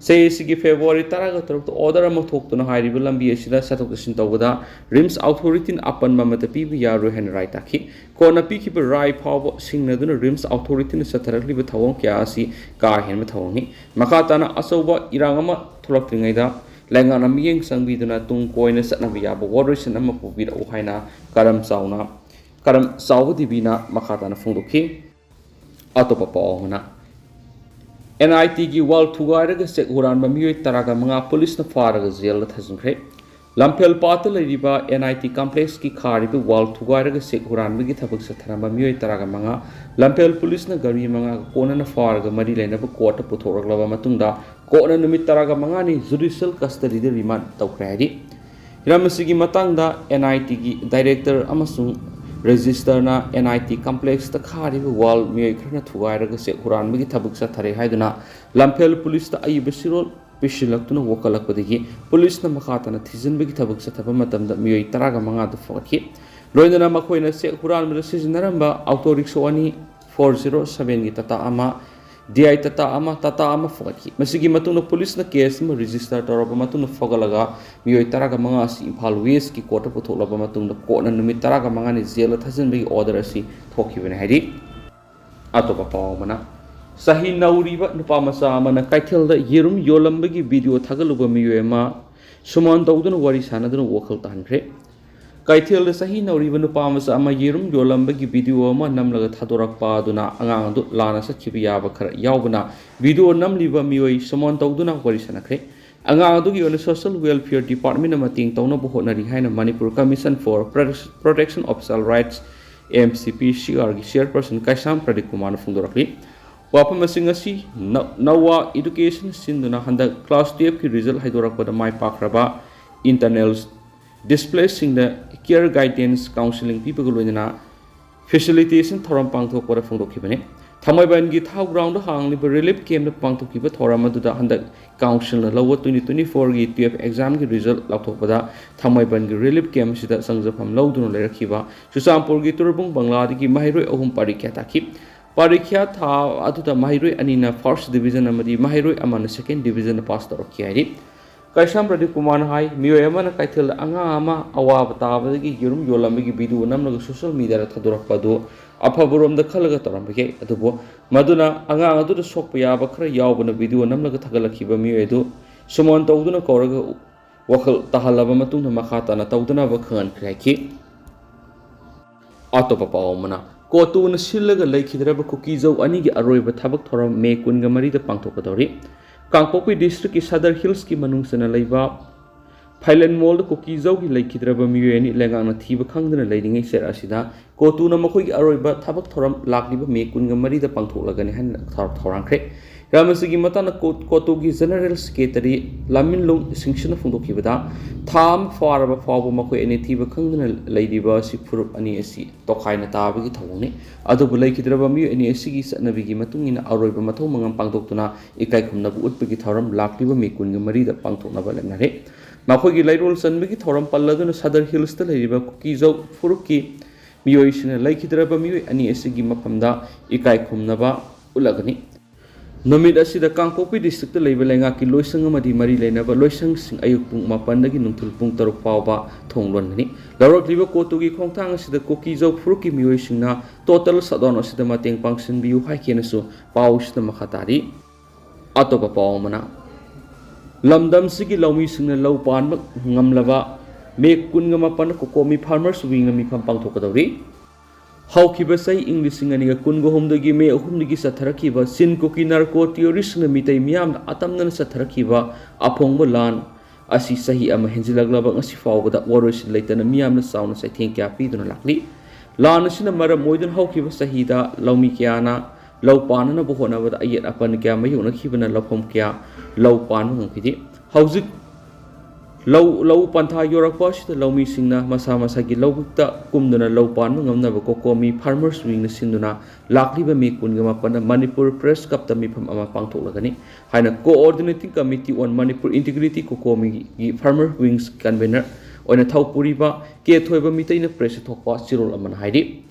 ꯆꯍꯤ ꯑꯁꯤꯒꯤ ꯐꯦꯕ꯭ꯔꯨꯋꯥꯔꯤ ꯇꯔꯥꯒ ꯇꯔꯨꯛꯇ ꯑꯣꯔꯗꯔ ꯑꯃ ꯊꯣꯛꯇꯨꯅ ꯍꯥꯏꯔꯤꯕ ꯂꯝꯕꯤ ꯑꯁꯤꯗ ꯆꯠꯊꯣꯛ ꯆꯠꯁꯤꯟ ꯇꯧꯕꯗ ꯔꯤꯝꯁ ꯑꯣꯊꯣꯔꯤꯇꯤꯅ ꯑꯄꯟꯕ ꯑꯃꯠꯇ ꯄꯤꯕ ꯌꯥꯔꯣꯏ ꯍꯥꯏꯅ ꯔꯥꯏꯠ ꯇꯥꯈꯤ꯫ ꯀꯣꯟꯅ ꯄꯤꯈꯤꯕ ꯔꯥꯏ ꯐꯥꯎꯕ ꯁꯤꯡꯅꯗꯨꯅ ꯔꯤꯝꯁ ꯑꯣꯊꯣꯔꯤꯇꯤꯅ ꯆꯠꯊꯔꯛꯂꯤꯕ ꯊꯧꯑꯣꯡ ꯀꯌꯥ ꯑꯁꯤ ꯀꯥ ꯍꯦꯟꯕ ꯊꯧꯑꯣꯡꯅꯤ꯫ ꯃꯈꯥ ꯇꯥꯅ ꯑꯆꯧꯕ ꯏꯔꯥꯡ ꯑꯃ ꯊꯣꯛꯂꯛꯇ꯭ꯔꯤꯉꯩꯗ ꯂꯩꯉꯥꯛꯅ ꯃꯤꯠꯌꯦꯡ ꯆꯪꯕꯤꯗꯨꯅ ꯇꯨꯡ ꯀꯣꯏꯅ ꯆꯠꯅꯕ ꯌꯥꯕ ꯋꯥꯔꯣꯏꯁꯤꯟ ꯑꯃ ꯄꯨꯕꯤꯔꯛꯎ ꯍꯥꯏꯅ ꯀꯔꯝ ꯆꯥꯎꯅ, ꯀꯔꯝ ꯆꯥꯎꯕ ꯇꯤꯚꯤꯅ ꯃꯈꯥ ꯇꯥꯅ ꯐꯣꯡꯗꯣꯛꯈꯤ꯫ ꯑꯇꯣꯞꯄ ꯄꯥꯎ ꯑꯃꯅ, ꯑꯦꯟ ꯑꯥꯏ ꯇꯤꯒꯤ ꯋꯥꯜ ꯊꯨꯒꯥꯏꯔꯒ ꯆꯦꯛ ꯍꯨꯔꯥꯟꯕ ꯃꯤꯑꯣꯏ ꯇꯔꯥꯒ ꯃꯉꯥ ꯄꯨꯂꯤꯁꯅ ꯐꯥꯔꯒ ꯖꯦꯜꯗ ꯊꯥꯖꯤꯟꯈ꯭ꯔꯦ꯫ ꯂꯝꯐꯦꯜ ꯄꯥꯠꯇ ꯂꯩꯔꯤꯕ ꯑꯦꯟ ꯑꯥꯏ ꯇꯤ ꯀꯝꯄ꯭ꯂꯦꯛꯁꯀꯤ ꯈꯥꯔꯤꯕ ꯋꯥꯜ ꯊꯨꯒꯥꯏꯔꯒ ꯆꯦꯛ ꯍꯨꯔꯥꯟꯕꯒꯤ ꯊꯕꯛ ꯆꯠꯊꯔꯝꯕ ꯃꯤꯑꯣꯏ ꯇꯔꯥꯒ ꯃꯉꯥ ꯂꯝꯐꯦꯜ ꯄꯨꯂꯤꯁꯅ ꯒꯥꯔꯤ ꯃꯉꯥꯒ ꯀꯣꯟꯅꯅ ꯐꯥꯔꯒ ꯃꯔꯤ ꯂꯩꯅꯕ ꯀꯣꯔꯠꯇ ꯄꯨꯊꯣꯔꯛꯂꯕ ꯃꯇꯨꯡꯗ ꯀꯣꯔꯠꯅ ꯅꯨꯃꯤꯠ ꯇꯔꯥꯒ ꯃꯉꯥꯅꯤ ꯖꯨꯗꯤꯁꯤꯌꯦꯜ ꯀꯁꯇꯗꯤꯗ ꯔꯤꯃꯥꯟ ꯇꯧꯈ꯭ꯔꯦ ꯍꯥꯏꯔꯤ꯫ ꯍꯤꯔꯝ ꯑꯁꯤꯒꯤ ꯃꯇꯥꯡꯗ ꯑꯦꯟ ꯑꯥꯏ ꯇꯤꯒꯤ ꯗꯥꯏꯔꯦꯛꯇꯔ ꯑꯃꯁꯨꯡ ꯔꯦꯖꯤꯁꯇꯔꯅ ꯑꯦꯟ ꯑꯥꯏ ꯇꯤ ꯀꯝꯄ꯭ꯂꯦꯛꯁꯇ ꯈꯥꯔꯤꯕ ꯋꯥꯜ ꯃꯤꯑꯣꯏ ꯈꯔꯅ ꯊꯨꯒꯥꯏꯔꯒ ꯆꯦꯛ ꯍꯨꯔꯥꯟꯕꯒꯤ ꯊꯕꯛ ꯆꯠꯊꯔꯦ ꯍꯥꯏꯗꯨꯅ ꯂꯝꯐꯦꯜ ꯄꯨꯂꯤꯁꯇ ꯑꯏꯕ ꯆꯦꯔꯣꯜ ꯄꯤꯁꯤꯜꯂꯛꯇꯨꯅ ꯋꯥꯀꯠꯂꯛꯄꯗꯒꯤ ꯄꯨꯂꯤꯁꯅ ꯃꯈꯥ ꯇꯥꯅ ꯊꯤꯖꯤꯟꯕꯒꯤ ꯊꯕꯛ ꯆꯠꯊꯕ ꯃꯇꯝꯗ ꯃꯤꯑꯣꯏ ꯇꯔꯥꯒ ꯃꯉꯥꯗꯨ ꯐꯒꯠꯈꯤ꯫ ꯂꯣꯏꯅꯅ ꯃꯈꯣꯏꯅ ꯆꯦꯛ ꯍꯨꯔꯥꯟꯕꯗ ꯁꯤꯖꯤꯟꯅꯔꯝꯕ ꯑꯣꯇꯣ ꯔꯤꯛꯁꯣ ꯑꯅꯤ, ꯐꯣꯔ ꯖꯤꯔꯣ ꯁꯚꯦꯟꯒꯤ ꯇꯥꯇꯥ ꯑꯃ, ꯗꯤ ꯑꯥꯏ ꯇꯥꯇꯥ ꯑꯃ, ꯇꯥꯇꯥ ꯑꯃ ꯐꯒꯠꯈꯤ꯫ ꯃꯁꯤꯒꯤ ꯃꯇꯨꯡꯗ ꯄꯨꯂꯤꯁꯅ ꯀꯦꯁ ꯑꯃ ꯔꯦꯖꯤꯁꯇꯔ ꯇꯧꯔꯕ ꯃꯇꯨꯡꯗ ꯐꯒꯠꯂꯒ ꯃꯤꯑꯣꯏ ꯇꯔꯥꯒ ꯃꯉꯥ ꯑꯁꯤ ꯏꯝꯐꯥꯜ ꯋꯦꯁꯀꯤ ꯀꯣꯔꯠꯇ ꯄꯨꯊꯣꯛꯂꯕ ꯃꯇꯨꯡꯗ ꯀꯣꯔꯠꯅ ꯅꯨꯃꯤꯠ ꯇꯔꯥꯒ ꯃꯉꯥꯅꯤ ꯖꯦꯜꯗ ꯊꯥꯖꯤꯟꯕꯒꯤ ꯑꯣꯔꯗꯔ ꯑꯁꯤ ꯊꯣꯛꯈꯤꯕꯅꯤ ꯍꯥꯏꯔꯤ꯫ ꯑꯇꯣꯞꯄ ꯄꯥꯎ ꯑꯃꯅ, ꯆꯍꯤ ꯅꯧꯔꯤꯕ ꯅꯨꯄꯥ ꯃꯆꯥ ꯑꯃꯅ ꯀꯩꯊꯦꯜꯗ ꯌꯦꯔꯨꯝ ꯌꯣꯜꯂꯝꯕꯒꯤ ꯚꯤꯗꯤꯑꯣ ꯊꯥꯒꯠꯂꯨꯕ ꯃꯤꯑꯣꯏ ꯑꯃ ꯁꯨꯃꯥꯟ ꯇꯧꯗꯨꯅ ꯋꯥꯔꯤ ꯁꯥꯟꯅꯗꯨꯅ ꯋꯥꯈꯜ ꯇꯥꯍꯟꯈ꯭ꯔꯦ꯫ ꯀꯩꯊꯦꯜꯗ ꯆꯍꯤ ꯅꯧꯔꯤꯕ ꯅꯨꯄꯥ ꯃꯆꯥ ꯑꯃ ꯌꯦꯔꯨꯝ ꯌꯣꯜꯂꯝꯕꯒꯤ ꯚꯤꯗꯤꯑꯣ ꯑꯃ ꯅꯝꯂꯒ ꯊꯥꯗꯣꯔꯛꯄ ꯑꯗꯨꯅ ꯑꯉꯥꯡ ꯑꯗꯨ ꯂꯥꯟꯅ ꯆꯠꯈꯤꯕ ꯌꯥꯕ ꯈꯔ ꯌꯥꯎꯕꯅ ꯚꯤꯗꯤꯑꯣ ꯅꯝꯂꯤꯕ ꯃꯤꯑꯣꯏ ꯁꯨꯃꯥꯟ ꯇꯧꯗꯨꯅ ꯋꯥꯔꯤ ꯁꯥꯟꯅꯈ꯭ꯔꯦ꯫ ꯑꯉꯥꯡ ꯑꯗꯨꯒꯤ ꯑꯣꯏꯅ ꯁꯣꯁꯤꯌꯦꯜ ꯋꯦꯜꯐꯤꯌꯔ ꯗꯤꯄꯥꯔꯠꯃꯦꯟꯅ ꯃꯇꯦꯡ ꯇꯧꯅꯕ ꯍꯣꯠꯅꯔꯤ ꯍꯥꯏꯅ Manipur commission for protection of child rights, M C P ꯁꯤ ꯑꯥꯔꯒꯤ ꯆꯤꯌꯔꯄꯔꯁꯟ ꯀꯩꯁꯥꯝ ꯄ꯭ꯔꯗꯤꯞ ꯀꯨꯃꯥꯔꯅ ꯐꯣꯡꯗꯣꯔꯛꯂꯤ꯫ ꯋꯥꯐꯝ ꯑꯁꯤꯡ ꯑꯁꯤ ꯅ-, ꯅꯋꯥ ꯏꯗꯨꯀꯦꯁꯟ ꯁꯤꯟꯗꯨꯅ ꯍꯟꯗꯛ ꯀ꯭ꯂꯥꯁ ꯇꯨꯌꯦꯜꯐꯀꯤ ꯔꯤꯖꯜꯠ ꯍꯥꯏꯗꯣꯔꯛꯄꯗ ꯃꯥꯏ ꯄꯥꯛꯈ꯭ꯔꯕ ꯏꯟꯇꯔꯅꯦꯜ ꯗꯤꯁꯄ꯭ꯂꯦꯁꯁꯤꯡꯗ ꯀꯤꯌꯔ ꯒꯥꯏꯗꯦꯟꯁ ꯀꯥꯎꯟꯁꯤꯂꯤꯡ ꯄꯤꯕꯒ ꯂꯣꯏꯅꯅ ꯐꯦꯁꯤꯂꯤꯇꯦꯁꯟ ꯊꯧꯔꯝ ꯄꯥꯡꯊꯣꯛꯄꯗ ꯐꯣꯡꯗꯣꯛꯈꯤꯕꯅꯤ꯫ ꯊꯥꯡꯃꯩꯕꯟꯒꯤ ꯊꯥꯎ ꯒ꯭ꯔꯥꯎꯟꯗ ꯍꯥꯡꯂꯤꯕ ꯔꯤꯂꯤꯐ ꯀꯦꯝꯞꯇ ꯄꯥꯡꯊꯣꯛꯈꯤꯕ ꯊꯧꯔꯝ ꯑꯗꯨꯗ ꯍꯟꯗꯛ ꯀꯥꯎꯟꯁꯤꯜꯅ ꯂꯧꯕ twenty twenty fourꯒꯤ twelve examꯒꯤ result ꯂꯥꯎꯊꯣꯛꯄꯗ ꯊꯥꯡꯃꯩꯕꯟꯒꯤ ꯔꯤꯂꯤꯐ ꯀꯦꯝꯞ ꯑꯁꯤꯗ ꯆꯪꯖꯐꯝ ꯂꯧꯗꯨꯅ ꯂꯩꯔꯛꯈꯤꯕ ꯆꯨꯔꯆꯥꯟꯄꯨꯔꯒꯤ ꯇꯨꯔꯕꯨꯡ ꯕꯪꯂꯥꯗꯒꯤ ꯃꯍꯩꯔꯣꯏ ꯑꯍꯨꯝ ꯄꯔꯤꯈ꯭ꯌꯥ ꯊꯥꯈꯤ꯫ ꯄꯔꯤꯈ꯭ꯌꯥ ꯊꯥ ꯑꯗꯨꯗ ꯃꯍꯩꯔꯣꯏ ꯑꯅꯤꯅ first division ꯑꯃꯗꯤ ꯃꯍꯩꯔꯣꯏ ꯑꯃꯅ second division pass ꯇꯧꯔꯛꯈꯤ ꯍꯥꯏꯔꯤ꯫ ꯀꯩꯁꯥꯝ ꯄ꯭ꯔꯗꯤꯞ ꯀꯨꯃꯥꯔꯅ ꯍꯥꯏ, ꯃꯤꯑꯣꯏ ꯑꯃꯅ ꯀꯩꯊꯦꯜꯗ ꯑꯉꯥꯡ ꯑꯃ ꯑꯋꯥꯕ ꯇꯥꯕꯗꯒꯤ ꯌꯦꯔꯨꯝ ꯌꯣꯜꯂꯝꯕꯒꯤ video ꯅꯝꯂꯒ social mediaꯗ ꯊꯥꯗꯣꯔꯛꯄ ꯑꯗꯨ ꯑꯐꯕꯔꯣꯝꯗ ꯈꯜꯂꯒ ꯇꯧꯔꯝꯕ ꯌꯥꯏ, ꯑꯗꯨꯕꯨ ꯃꯗꯨꯅ ꯑꯉꯥꯡ ꯑꯗꯨꯗ ꯁꯣꯛꯄ ꯌꯥꯕ ꯈꯔ ꯌꯥꯎꯕꯅ video ꯅꯝꯂꯒ ꯊꯥꯒꯠꯂꯛꯈꯤꯕ ꯃꯤꯑꯣꯏ ꯑꯗꯨ ꯁꯨꯃꯟ ꯇꯧꯗꯨꯅ ꯀꯧꯔꯒ ꯋꯥꯈꯜ ꯇꯥꯍꯜꯂꯕ ꯃꯇꯨꯡꯗ ꯃꯈꯥ ꯇꯥꯅ ꯇꯧꯗꯅꯕ ꯈꯪꯍꯟꯈ꯭ꯔꯦ ꯍꯥꯏꯈꯤ꯫ ꯑꯇꯣꯞꯄ ꯄꯥꯎ ꯑꯃꯅ, ꯀꯣꯇꯨꯅ ꯁꯤꯜꯂꯒ ꯂꯩꯈꯤꯗ꯭ꯔꯕ ꯀꯨꯀꯤꯖꯧ ꯑꯅꯤꯒꯤ ꯑꯔꯣꯏꯕ ꯊꯕꯛ ꯊꯧꯔꯝ ꯃꯦ ꯀꯨꯟꯒ ꯃꯔꯤꯗ ꯄꯥꯡꯊꯣꯛꯀꯗꯧꯔꯤ꯫ ꯀꯥꯡꯄꯣꯛꯄꯤ ꯗꯤꯁꯇ꯭ꯔꯤꯛꯀꯤ ꯁꯗꯔ ꯍꯤꯜꯁꯀꯤ ꯃꯅꯨꯡ ꯆꯟꯅ ꯂꯩꯕ ꯐꯥꯏꯂꯦꯟ ꯃꯣꯜꯗ ꯀꯨꯀꯤꯖꯧꯒꯤ ꯂꯩꯈꯤꯗ꯭ꯔꯕ ꯃꯤꯑꯣꯏ ꯑꯅꯤ ꯂꯩꯉꯥꯛꯅ ꯊꯤꯕ ꯈꯪꯗꯅ ꯂꯩꯔꯤꯉꯩ ꯆꯦꯔ ꯑꯁꯤꯗ ꯀꯣꯇꯨꯅ ꯃꯈꯣꯏꯒꯤ ꯑꯔꯣꯏꯕ ꯊꯕꯛ ꯊꯧꯔꯝ ꯂꯥꯛꯂꯤꯕ ꯃꯦ ꯀꯨꯟꯒ ꯃꯔꯤꯗ ꯄꯥꯡꯊꯣꯛꯂꯒꯅꯤ ꯍꯥꯏꯅ ꯊꯧ-, ꯊꯧꯔꯥꯡꯈ꯭ꯔꯦ꯫ ꯃꯔꯝ ꯑꯁꯤꯒꯤ ꯃꯇꯥꯡꯗ ꯀꯣ-, ꯀꯣꯇꯨꯒꯤ ꯖꯦꯅꯔꯦꯜ ꯁꯦꯀ꯭ꯔꯦꯇꯔꯤ ꯂꯥꯃꯤꯟꯂꯨꯡ ꯁꯤꯡꯁꯤꯅ ꯐꯣꯡꯗꯣꯛꯈꯤꯕꯗ, ꯊꯥ ꯑꯃ ꯐꯥꯔꯕ ꯐꯥꯎꯕ ꯃꯈꯣꯏ ꯑꯅꯤ ꯊꯤꯕ ꯈꯪꯗꯅ ꯂꯩꯔꯤꯕ ꯑꯁꯤ ꯐꯨꯔꯨꯞ ꯑꯅꯤ ꯑꯁꯤ ꯇꯣꯈꯥꯏꯅ ꯇꯥꯕꯒꯤ ꯊꯧꯑꯣꯡꯅꯤ꯫ ꯑꯗꯨꯕꯨ ꯂꯩꯈꯤꯗ꯭ꯔꯕ ꯃꯤꯑꯣꯏ ꯑꯅꯤ ꯑꯁꯤꯒꯤ ꯆꯠꯅꯕꯤꯒꯤ ꯃꯇꯨꯡ ꯏꯟꯅ ꯑꯔꯣꯏꯕ ꯃꯊꯧ ꯃꯉꯝ ꯄꯥꯡꯊꯣꯛꯇꯨꯅ ꯏꯀꯥꯏ ꯈꯨꯝꯅꯕ ꯎꯠꯄꯒꯤ ꯊꯧꯔꯝ ꯂꯥꯛꯂꯤꯕ ꯃꯦ ꯀꯨꯟꯒ ꯃꯔꯤꯗ ꯄꯥꯡꯊꯣꯛꯅꯕ ꯂꯦꯞꯅꯔꯦ꯫ ꯃꯈꯣꯏꯒꯤ ꯂꯩꯔꯣꯜ ꯆꯟꯕꯒꯤ ꯊꯧꯔꯝ ꯄꯜꯂꯗꯨꯅ ꯁꯗꯔ ꯍꯤꯜꯁꯇ ꯂꯩꯔꯤꯕ ꯀꯨꯀꯤꯖꯧ ꯐꯨꯔꯨꯞꯀꯤ ꯃꯤꯑꯣꯏꯁꯤꯡꯅ ꯂꯩꯈꯤꯗ꯭ꯔꯕ ꯃꯤꯑꯣꯏ ꯑꯅꯤ ꯑꯁꯤꯒꯤ ꯃꯐꯝꯗ ꯏꯀꯥꯏ ꯈꯨꯝꯅꯕ ꯎꯠꯂꯒꯅꯤ꯫ ꯅꯨꯃꯤꯠ ꯑꯁꯤꯗ ꯀꯥꯡꯄꯣꯛꯄꯤ ꯗꯤꯁꯇ꯭ꯔꯤꯛꯇ ꯂꯩꯕ ꯂꯩꯉꯥꯛꯀꯤ ꯂꯣꯏꯁꯪ ꯑꯃꯗꯤ ꯃꯔꯤ ꯂꯩꯅꯕ ꯂꯣꯏꯁꯪꯁꯤꯡ ꯑꯌꯨꯛ ꯄꯨꯡ ꯃꯥꯄꯟꯗꯒꯤ ꯅꯨꯡꯊꯤꯜ ꯄꯨꯡ ꯇꯔꯨꯛ ꯐꯥꯎꯕ ꯊꯣꯡ ꯂꯣꯟꯒꯅꯤ꯫ ꯂꯧꯔꯛꯂꯤꯕ ꯀꯣꯇꯨꯒꯤ ꯈꯣꯡꯊꯥꯡ ꯑꯁꯤꯗ ꯀꯨꯀꯤꯖꯧ ꯐꯨꯔꯨꯞꯀꯤ ꯃꯤꯑꯣꯏꯁꯤꯡꯅ total shutdown ꯑꯁꯤꯗ ꯃꯇꯦꯡ ꯄꯥꯡꯁꯤꯟꯕꯤꯌꯨ ꯍꯥꯏꯈꯤꯅꯁꯨ ꯄꯥꯎ ꯑꯁꯤꯗ ꯃꯈꯥ ꯇꯥꯔꯤ꯫ ꯑꯇꯣꯞꯄ ꯄꯥꯎ ꯑꯃꯅ, ꯂꯝꯗꯝꯁꯤꯒꯤ ꯂꯧꯃꯤꯁꯤꯡꯅ ꯂꯧ ꯄꯥꯟꯕ ꯉꯝꯂꯕ ꯃꯦ ꯀꯨꯟꯒ ꯃꯥꯄꯟ ꯀꯣꯀꯣꯃꯤ farmers wingꯅ ꯃꯤꯐꯝ ꯄꯥꯡꯊꯣꯛꯀꯗꯧꯔꯤ꯫ ꯍꯧꯈꯤꯕ ꯆꯍꯤ ꯏꯪ ꯂꯤꯁꯤꯡ ꯑꯅꯤꯒ ꯀꯨꯟꯒ ꯍꯨꯝꯗꯣꯏꯒꯤ ꯃꯦ ꯑꯍꯨꯝꯗꯒꯤ ꯆꯠꯊꯔꯛꯈꯤꯕ ꯆꯤꯟ ꯀꯨꯀꯤ narco terroristꯁꯤꯡꯅ ꯃꯤꯇꯩ ꯃꯤꯌꯥꯝꯅ ꯑꯇꯝꯅꯅ ꯆꯠꯊꯔꯛꯈꯤꯕ ꯑꯐꯣꯡꯕ ꯂꯥꯟ ꯑꯁꯤ ꯆꯍꯤ ꯑꯃ ꯍꯦꯟꯖꯤꯜꯂꯛꯂꯕ ꯉꯁꯤ ꯐꯥꯎꯕꯗ ꯋꯥꯔꯣꯏꯁꯤꯟ ꯂꯩꯇꯅ ꯃꯤꯌꯥꯝꯅ ꯆꯥꯎꯅ ꯆꯩꯊꯦꯡ ꯀꯌꯥ ꯄꯤꯗꯨꯅ ꯂꯥꯛꯂꯤ꯫ ꯂꯥꯟ ꯑꯁꯤꯅ ꯃꯔꯝ ꯑꯣꯏꯗꯨꯅ ꯍꯧꯈꯤꯕ ꯆꯍꯤꯗ ꯂꯧꯃꯤ ꯀꯌꯥꯅ ꯂꯧ ꯄꯥꯟꯅꯅꯕ ꯍꯣꯠꯅꯕꯗ ꯑꯌꯦꯠ ꯑꯄꯟ ꯀꯌꯥ ꯃꯥꯌꯣꯛꯅꯈꯤꯕꯅ ꯂꯧꯐꯝ ꯀꯌꯥ ꯂꯧ ꯄꯥꯟꯕ ꯉꯝꯈꯤꯗꯦ꯫ ꯍꯧꯖꯤꯛ ꯂꯧ ꯂꯧ ꯄꯟꯊꯥ ꯌꯧꯔꯛꯄ ꯑꯁꯤꯗ ꯂꯧꯃꯤꯁꯤꯡꯅ ꯃꯁꯥ ꯃꯁꯥꯒꯤ ꯂꯧꯕꯨꯛꯇ ꯀꯨꯝꯗꯨꯅ ꯂꯧ ꯄꯥꯟꯕ ꯉꯝꯅꯕ ꯀꯣꯀꯣꯃꯤ ꯐꯥꯔꯃꯔꯁ ꯋꯤꯡꯅ ꯁꯤꯟꯗꯨꯅ ꯂꯥꯛꯂꯤꯕ ꯃꯦ ꯀꯨꯟꯒ ꯃꯥꯄꯟꯗ ꯃꯅꯤꯄꯨꯔ ꯄ꯭ꯔꯦꯁ ꯀ꯭ꯂꯕꯇ ꯃꯤꯐꯝ ꯑꯃ ꯄꯥꯡꯊꯣꯛꯂꯒꯅꯤ ꯍꯥꯏꯅ Coordinating Committee on Manipur Integrity ꯀꯣꯀꯣꯃꯤꯒꯤ ꯐꯥꯔꯃꯔ ꯋꯤꯡꯁ ꯀꯟꯚꯦꯅꯔ ꯑꯣꯏꯅ ꯊꯧ ꯄꯨꯔꯤꯕ ꯀꯦ ꯊꯣꯏꯕ ꯃꯤꯇꯩꯅ ꯄ꯭ꯔꯦꯁꯇ ꯊꯣꯛꯄ ꯆꯦꯔꯣꯜ ꯑꯃꯅ ꯍꯥꯏꯔꯤ꯫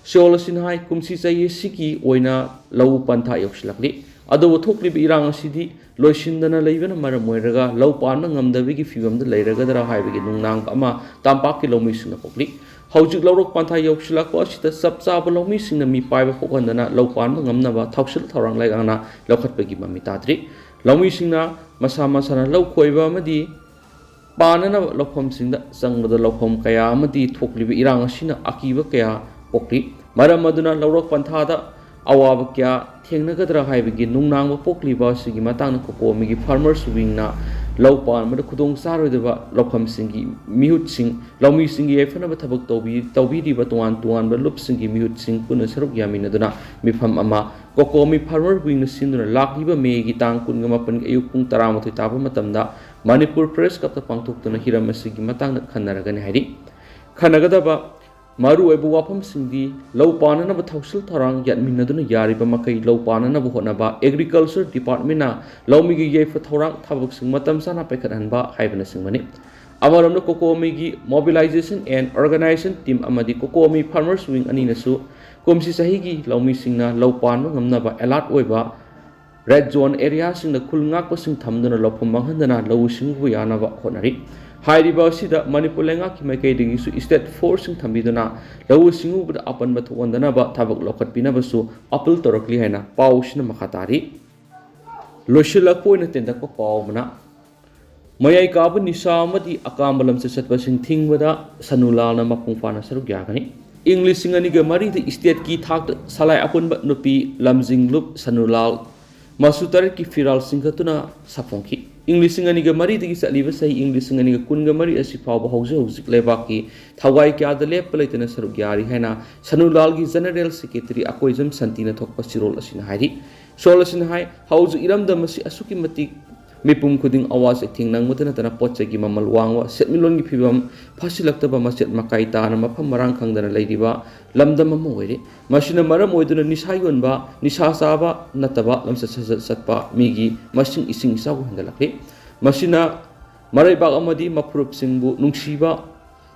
ꯆꯦꯔꯣꯜ ꯑꯁꯤꯅ ꯍꯥꯏ, ꯀꯨꯝꯁꯤ ꯆꯍꯤ ꯑꯁꯤꯒꯤ ꯑꯣꯏꯅ ꯂꯧ ꯄꯟꯊꯥ ꯌꯧꯁꯤꯜꯂꯛꯂꯤ꯫ ꯑꯗꯨꯕꯨ ꯊꯣꯛꯂꯤꯕ ꯏꯔꯥꯡ ꯑꯁꯤꯗꯤ ꯂꯣꯏꯁꯤꯟꯗꯅ ꯂꯩꯕꯅ ꯃꯔꯝ ꯑꯣꯏꯔꯒ ꯂꯧ ꯄꯥꯟꯕ ꯉꯝꯗꯕꯒꯤ ꯐꯤꯕꯝꯗ ꯂꯩꯔꯒꯗ꯭ꯔꯥ ꯍꯥꯏꯕꯒꯤ ꯅꯨꯡꯅꯥꯡꯕ ꯑꯃ ꯇꯝꯄꯥꯛꯀꯤ ꯂꯧꯃꯤꯁꯤꯡꯅ ꯄꯣꯛꯂꯤ꯫ ꯍꯧꯖꯤꯛ ꯂꯧꯔꯣꯛ ꯄꯟꯊꯥ ꯌꯧꯁꯤꯜꯂꯛꯄ ꯑꯁꯤꯗ ꯆꯞ ꯆꯥꯕ ꯂꯧꯃꯤꯁꯤꯡꯅ ꯃꯤꯄꯥꯏꯕ ꯄꯣꯛꯍꯟꯗꯅ ꯂꯧ ꯄꯥꯟꯕ ꯉꯝꯅꯕ ꯊꯧꯁꯤꯜ ꯊꯧꯔꯥꯡ ꯂꯩꯉꯥꯛꯅ ꯂꯧꯈꯠꯄꯒꯤ ꯃꯃꯤ ꯇꯥꯗ꯭ꯔꯤ꯫ ꯂꯧꯃꯤꯁꯤꯡꯅ ꯃꯁꯥ ꯃꯁꯥꯅ ꯂꯧ ꯈꯣꯏꯕ ꯑꯃꯗꯤ ꯄꯥꯟꯅꯅꯕ ꯂꯧꯐꯝꯁꯤꯡꯗ ꯆꯪꯕꯗ ꯂꯧꯐꯝ ꯀꯌꯥ ꯑꯃꯗꯤ ꯊꯣꯛꯂꯤꯕ ꯏꯔꯥꯡ ꯑꯁꯤꯅ ꯑꯀꯤꯕ ꯀꯌꯥ ꯄꯣꯛꯂꯤ꯫ ꯃꯔꯝ ꯑꯗꯨꯅ ꯂꯧꯔꯣꯛ ꯄꯟꯊꯥꯗ ꯑꯋꯥꯕ ꯀꯌꯥ ꯊꯦꯡꯅꯒꯗ꯭ꯔꯥ ꯍꯥꯏꯕꯒꯤ ꯅꯨꯡꯅꯥꯡꯕ ꯄꯣꯛꯂꯤꯕ ꯑꯁꯤꯒꯤ ꯃꯇꯥꯡꯗ ꯀꯣꯀꯣꯃꯤꯒꯤ ꯐꯥꯔꯃꯔꯁ ꯋꯤꯡꯅ ꯂꯧ ꯄꯥꯟꯕꯗ ꯈꯨꯗꯣꯡ ꯆꯥꯔꯣꯏꯗꯕ ꯂꯧꯐꯝꯁꯤꯡꯒꯤ ꯃꯤꯍꯨꯠꯁꯤꯡ, ꯂꯧꯃꯤꯁꯤꯡꯒꯤ ꯌꯥꯏꯐꯅꯕ ꯊꯕꯛ ꯇꯧꯕꯤ-, ꯇꯧꯕꯤꯔꯤꯕ ꯇꯣꯉꯥꯟ ꯇꯣꯉꯥꯟꯕ ꯂꯨꯞꯁꯤꯡꯒꯤ ꯃꯤꯍꯨꯠꯁꯤꯡ ꯄꯨꯟꯅ ꯁꯔꯨꯛ ꯌꯥꯃꯤꯟꯅꯗꯨꯅ ꯃꯤꯐꯝ ꯑꯃ ꯀꯣꯀꯣꯃꯤ ꯐꯥꯔꯃꯔ ꯋꯤꯡꯅ ꯁꯤꯟꯗꯨꯅ ꯂꯥꯛꯂꯤꯕ ꯃꯦꯒꯤ ꯇꯥꯡ ꯀꯨꯟꯒ ꯃꯥꯄꯟꯒꯤ ꯑꯌꯨꯛ ꯄꯨꯡ ꯇꯔꯥꯃꯥꯊꯣꯏ ꯇꯥꯕ ꯃꯇꯝꯗ ꯃꯅꯤꯄꯨꯔ ꯄ꯭ꯔꯦꯁ ꯀ꯭ꯂꯕꯇ ꯄꯥꯡꯊꯣꯛꯇꯨꯅ ꯍꯤꯔꯝ ꯑꯁꯤꯒꯤ ꯃꯇꯥꯡꯗ ꯈꯟꯅꯔꯒꯅꯤ ꯍꯥꯏꯔꯤ꯫ ꯈꯟꯅꯒꯗꯕ ꯃꯔꯨꯑꯣꯏꯕ ꯋꯥꯐꯝꯁꯤꯡꯗꯤ ꯂꯧ ꯄꯥꯟꯅꯅꯕ ꯊꯧꯁꯤꯜ ꯊꯧꯔꯥꯡ ꯌꯥꯠꯃꯤꯟꯅꯗꯨꯅ ꯌꯥꯔꯤꯕ ꯃꯈꯩ ꯂꯧ ꯄꯥꯟꯅꯅꯕ ꯍꯣꯠꯅꯕ, ꯑꯦꯒ꯭ꯔꯤꯀꯜꯆꯔ ꯗꯤꯄꯥꯔꯠꯃꯦꯟꯅ ꯂꯧꯃꯤꯒꯤ ꯌꯥꯏꯐ ꯊꯧꯔꯥꯡ ꯊꯕꯛꯁꯤꯡ ꯃꯇꯝ ꯆꯥꯅ ꯄꯥꯏꯈꯠꯍꯟꯕ ꯍꯥꯏꯕꯅꯆꯤꯡꯕꯅꯤ꯫ ꯑꯃꯔꯣꯝꯗ ꯀꯣꯀꯣꯃꯤꯒꯤ Mobilization and Organization Team ꯑꯃꯗꯤ ꯀꯣꯀꯣꯃꯤ Farmers Wing ꯑꯅꯤꯅꯁꯨ ꯀꯨꯝꯁꯤ ꯆꯍꯤꯒꯤ ꯂꯧꯃꯤꯁꯤꯡꯅ ꯂꯧ ꯄꯥꯟꯕ ꯉꯝꯅꯕ ꯑꯦꯂꯥꯔꯠ ꯑꯣꯏꯕ ꯔꯦꯗ ꯖꯣꯟ ꯑꯦꯔꯤꯌꯥꯁꯤꯡꯗ ꯈꯨꯜ ꯉꯥꯛꯄꯁꯤꯡ ꯊꯝꯗꯨꯅ ꯂꯧꯐꯝ ꯃꯥꯡꯍꯟꯗꯅ ꯂꯧꯎ ꯁꯤꯡꯎꯕ ꯌꯥꯅꯕ ꯍꯣꯠꯅꯔꯤ꯫ ꯍꯥꯏꯔꯤꯕ ꯑꯁꯤꯗ ꯃꯅꯤꯄꯨꯔ ꯂꯩꯉꯥꯛꯀꯤ ꯃꯥꯏꯀꯩꯗꯒꯤꯁꯨ ꯏꯁꯇꯦꯠ ꯐꯣꯔꯁꯁꯤꯡ ꯊꯝꯕꯤꯗꯨꯅ ꯂꯧꯎ ꯁꯤꯡꯎꯕꯗ ꯑꯄꯟꯕ ꯊꯣꯛꯍꯟꯗꯅꯕ ꯊꯕꯛ ꯂꯧꯈꯠꯄꯤꯅꯕꯁꯨ ꯑꯄꯤꯜ ꯇꯧꯔꯛꯂꯤ ꯍꯥꯏꯅ ꯄꯥꯎꯁꯤꯅ ꯃꯈꯥ ꯇꯥꯔꯤ꯫ ꯂꯣꯏꯁꯤꯜꯂꯛꯄ ꯑꯣꯏꯅ ꯇꯦꯟꯇꯛꯄ ꯄꯥꯎ ꯑꯃꯅ, ꯃꯌꯥꯏ ꯀꯥꯕ ꯅꯤꯁꯥ ꯑꯃꯗꯤ ꯑꯀꯥꯝꯕ ꯂꯝꯆꯠ ꯆꯠꯄꯁꯤꯡ ꯊꯤꯡꯕꯗ ꯁꯅꯨ ꯂꯥꯜꯅ ꯃꯄꯨꯡ ꯐꯥꯅ ꯁꯔꯨꯛ ꯌꯥꯒꯅꯤ꯫ ꯏꯪ ꯂꯤꯁꯤꯡ ꯑꯅꯤꯒ ꯃꯔꯤꯗ ꯏꯁꯇꯦꯠꯀꯤ ꯊꯥꯛꯇ ꯁꯂꯥꯏ ꯑꯄꯨꯟꯕ ꯅꯨꯄꯤ ꯂꯝꯖꯤꯡꯂꯨꯞ ꯁꯅꯨ ꯂꯥꯜ ꯃꯁꯨ ꯇꯔꯦꯠꯀꯤ ꯐꯤꯔꯥꯜ ꯆꯤꯡꯈꯠꯇꯨꯅ ꯁꯥꯐꯣꯡꯈꯤ꯫ ꯏꯪ ꯂꯤꯁꯤꯡ ꯑꯅꯤꯒ ꯃꯔꯤꯗꯒꯤ ꯆꯠꯂꯤꯕ ꯆꯍꯤ ꯏꯪ ꯂꯤꯁꯤꯡ ꯑꯅꯤꯒ ꯀꯨꯟꯒ ꯃꯔꯤ ꯑꯁꯤ ꯐꯥꯎꯕ ꯍꯧꯖꯤꯛ ꯍꯧꯖꯤꯛ ꯂꯩꯕꯥꯛꯀꯤ ꯊꯋꯥꯏ ꯀꯌꯥꯗ ꯂꯦꯞꯄ ꯂꯩꯇꯅ ꯁꯔꯨꯛ ꯌꯥꯔꯤ ꯍꯥꯏꯅ ꯁꯅꯨ ꯂꯥꯜꯒꯤ ꯖꯦꯅꯔꯦꯜ ꯁꯦꯀ꯭ꯔꯦꯇꯔꯤ ꯑꯀꯣꯏꯖꯝ ꯁꯥꯟꯇꯤꯅ ꯊꯣꯛꯄ ꯆꯦꯔꯣꯜ ꯑꯁꯤꯅ ꯍꯥꯏꯔꯤ꯫ ꯆꯦꯔꯣꯜ ꯑꯁꯤꯅ ꯍꯥꯏ, ꯍꯧꯖꯤꯛ ꯏꯔꯝꯗꯝ ꯑꯁꯤ ꯑꯁꯨꯛꯀꯤ ꯃꯇꯤꯛ ꯃꯤꯄꯨꯝ ꯈꯨꯗꯤꯡ ꯑꯋꯥ ꯆꯩꯊꯦꯡ ꯅꯪꯕꯇ ꯅꯠꯇꯅ ꯄꯣꯠ ꯆꯩꯒꯤ ꯃꯃꯜ ꯋꯥꯡꯕ, ꯁꯦꯟꯃꯤꯠꯂꯣꯟꯒꯤ ꯐꯤꯕꯝ ꯐꯠꯁꯤꯜꯂꯛꯇꯕ, ꯃꯆꯦꯠ ꯃꯀꯥꯏ ꯇꯥꯅ ꯃꯐꯝ ꯃꯔꯥꯡ ꯈꯪꯗꯅ ꯂꯩꯔꯤꯕ ꯂꯝꯗꯝ ꯑꯃ ꯑꯣꯏꯔꯤ꯫ ꯃꯁꯤꯅ ꯃꯔꯝ ꯑꯣꯏꯗꯨꯅ ꯅꯤꯁꯥ ꯌꯣꯟꯕ, ꯅꯤꯁꯥ ꯆꯥꯕ ꯅꯠꯇꯕ ꯂꯝꯆꯠ ꯁꯥꯖꯠ ꯆꯠꯄ ꯃꯤꯒꯤ ꯃꯁꯤꯡ ꯏꯁꯤꯡ ꯏꯆꯥꯎ ꯍꯦꯟꯒꯠꯂꯛꯂꯤ꯫ ꯃꯁꯤꯅ ꯃꯔꯩꯕꯥꯛ ꯑꯃꯗꯤ ꯃꯐꯨꯔꯨꯞꯁꯤꯡꯕꯨ ꯅꯨꯡꯁꯤꯕ,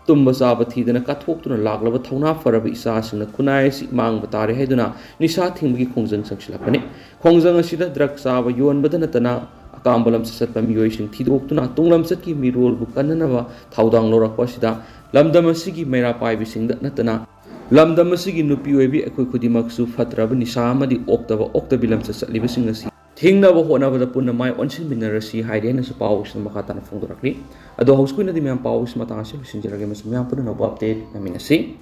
ꯇꯨꯝꯕ ꯆꯥꯕ ꯊꯤꯗꯅ ꯀꯠꯊꯣꯛꯇꯨꯅ ꯂꯥꯛꯂꯕ ꯊꯧꯅꯥ ꯐꯔꯕ ꯏꯆꯥꯁꯤꯡꯅ ꯈꯨꯟꯅꯥꯏ ꯑꯁꯤ ꯃꯥꯡꯕ ꯇꯥꯔꯦ ꯍꯥꯏꯗꯨꯅ ꯅꯤꯁꯥ ꯊꯤꯡꯕꯒꯤ ꯈꯣꯡꯖꯪ ꯆꯪꯁꯤꯜꯂꯛꯄꯅꯤ꯫ ꯈꯣꯡꯖꯪ ꯑꯁꯤꯗ ꯗ꯭ꯔꯒ ꯆꯥꯕ ꯌꯣꯟꯕꯗ ꯅꯠꯇꯅ ꯑꯀꯥꯝꯕ ꯂꯝꯆꯠ ꯆꯠꯄ ꯃꯤꯑꯣꯏꯁꯤꯡ ꯊꯤꯗꯣꯛꯇꯨꯅ ꯇꯨꯡꯂꯝꯆꯠꯀꯤ ꯃꯤꯔꯣꯜꯕꯨ ꯀꯟꯅꯅꯕ ꯊꯧꯗꯥꯡ ꯂꯧꯔꯛꯄ ꯑꯁꯤꯗ ꯂꯝꯗꯝ ꯑꯁꯤꯒꯤ ꯃꯩꯔꯥ ꯄꯥꯏꯕꯤꯁꯤꯡꯗ ꯅꯠꯇꯅ ꯂꯝꯗꯝ ꯑꯁꯤꯒꯤ ꯅꯨꯄꯤ ꯑꯣꯏꯕꯤ ꯑꯩꯈꯣꯏ ꯈꯨꯗꯤꯡꯃꯛꯁꯨ ꯐꯠꯇ꯭ꯔꯕ ꯅꯤꯁꯥ ꯑꯃꯗꯤ ꯑꯣꯛꯇꯕ ꯑꯣꯛꯇꯕꯤ ꯂꯝꯆꯠ ꯆꯠꯂꯤꯕꯁꯤꯡ ꯑꯁꯤ ꯊꯤꯡꯅꯕ ꯍꯣꯠꯅꯕꯗ ꯄꯨꯟꯅ ꯃꯥꯏ ꯑꯣꯟꯁꯤꯟꯃꯤꯟꯅꯔꯁꯤ ꯍꯥꯏꯔꯦ ꯍꯥꯏꯅꯁꯨ ꯄꯥꯎꯁꯤꯅ ꯃꯈꯥ ꯇꯥꯅ ꯐꯣꯡꯗꯣꯔꯛꯂꯤ꯫ ꯑꯗꯣ ꯍꯧꯖꯤꯛꯀꯤ ꯑꯣꯏꯅꯗꯤ ꯃꯌꯥꯝ ꯄꯥꯎꯁꯤ ꯃꯇꯥꯡ ꯑꯁꯤ ꯂꯣꯏꯁꯤꯟꯖꯔꯒꯦ꯫ ꯃꯁꯤ ꯃꯌꯥꯝ ꯄꯨꯟꯅ ꯑꯅꯧꯕ ꯑꯞꯗꯦꯠ ꯉꯥꯏꯃꯤꯟꯅꯁꯤ꯫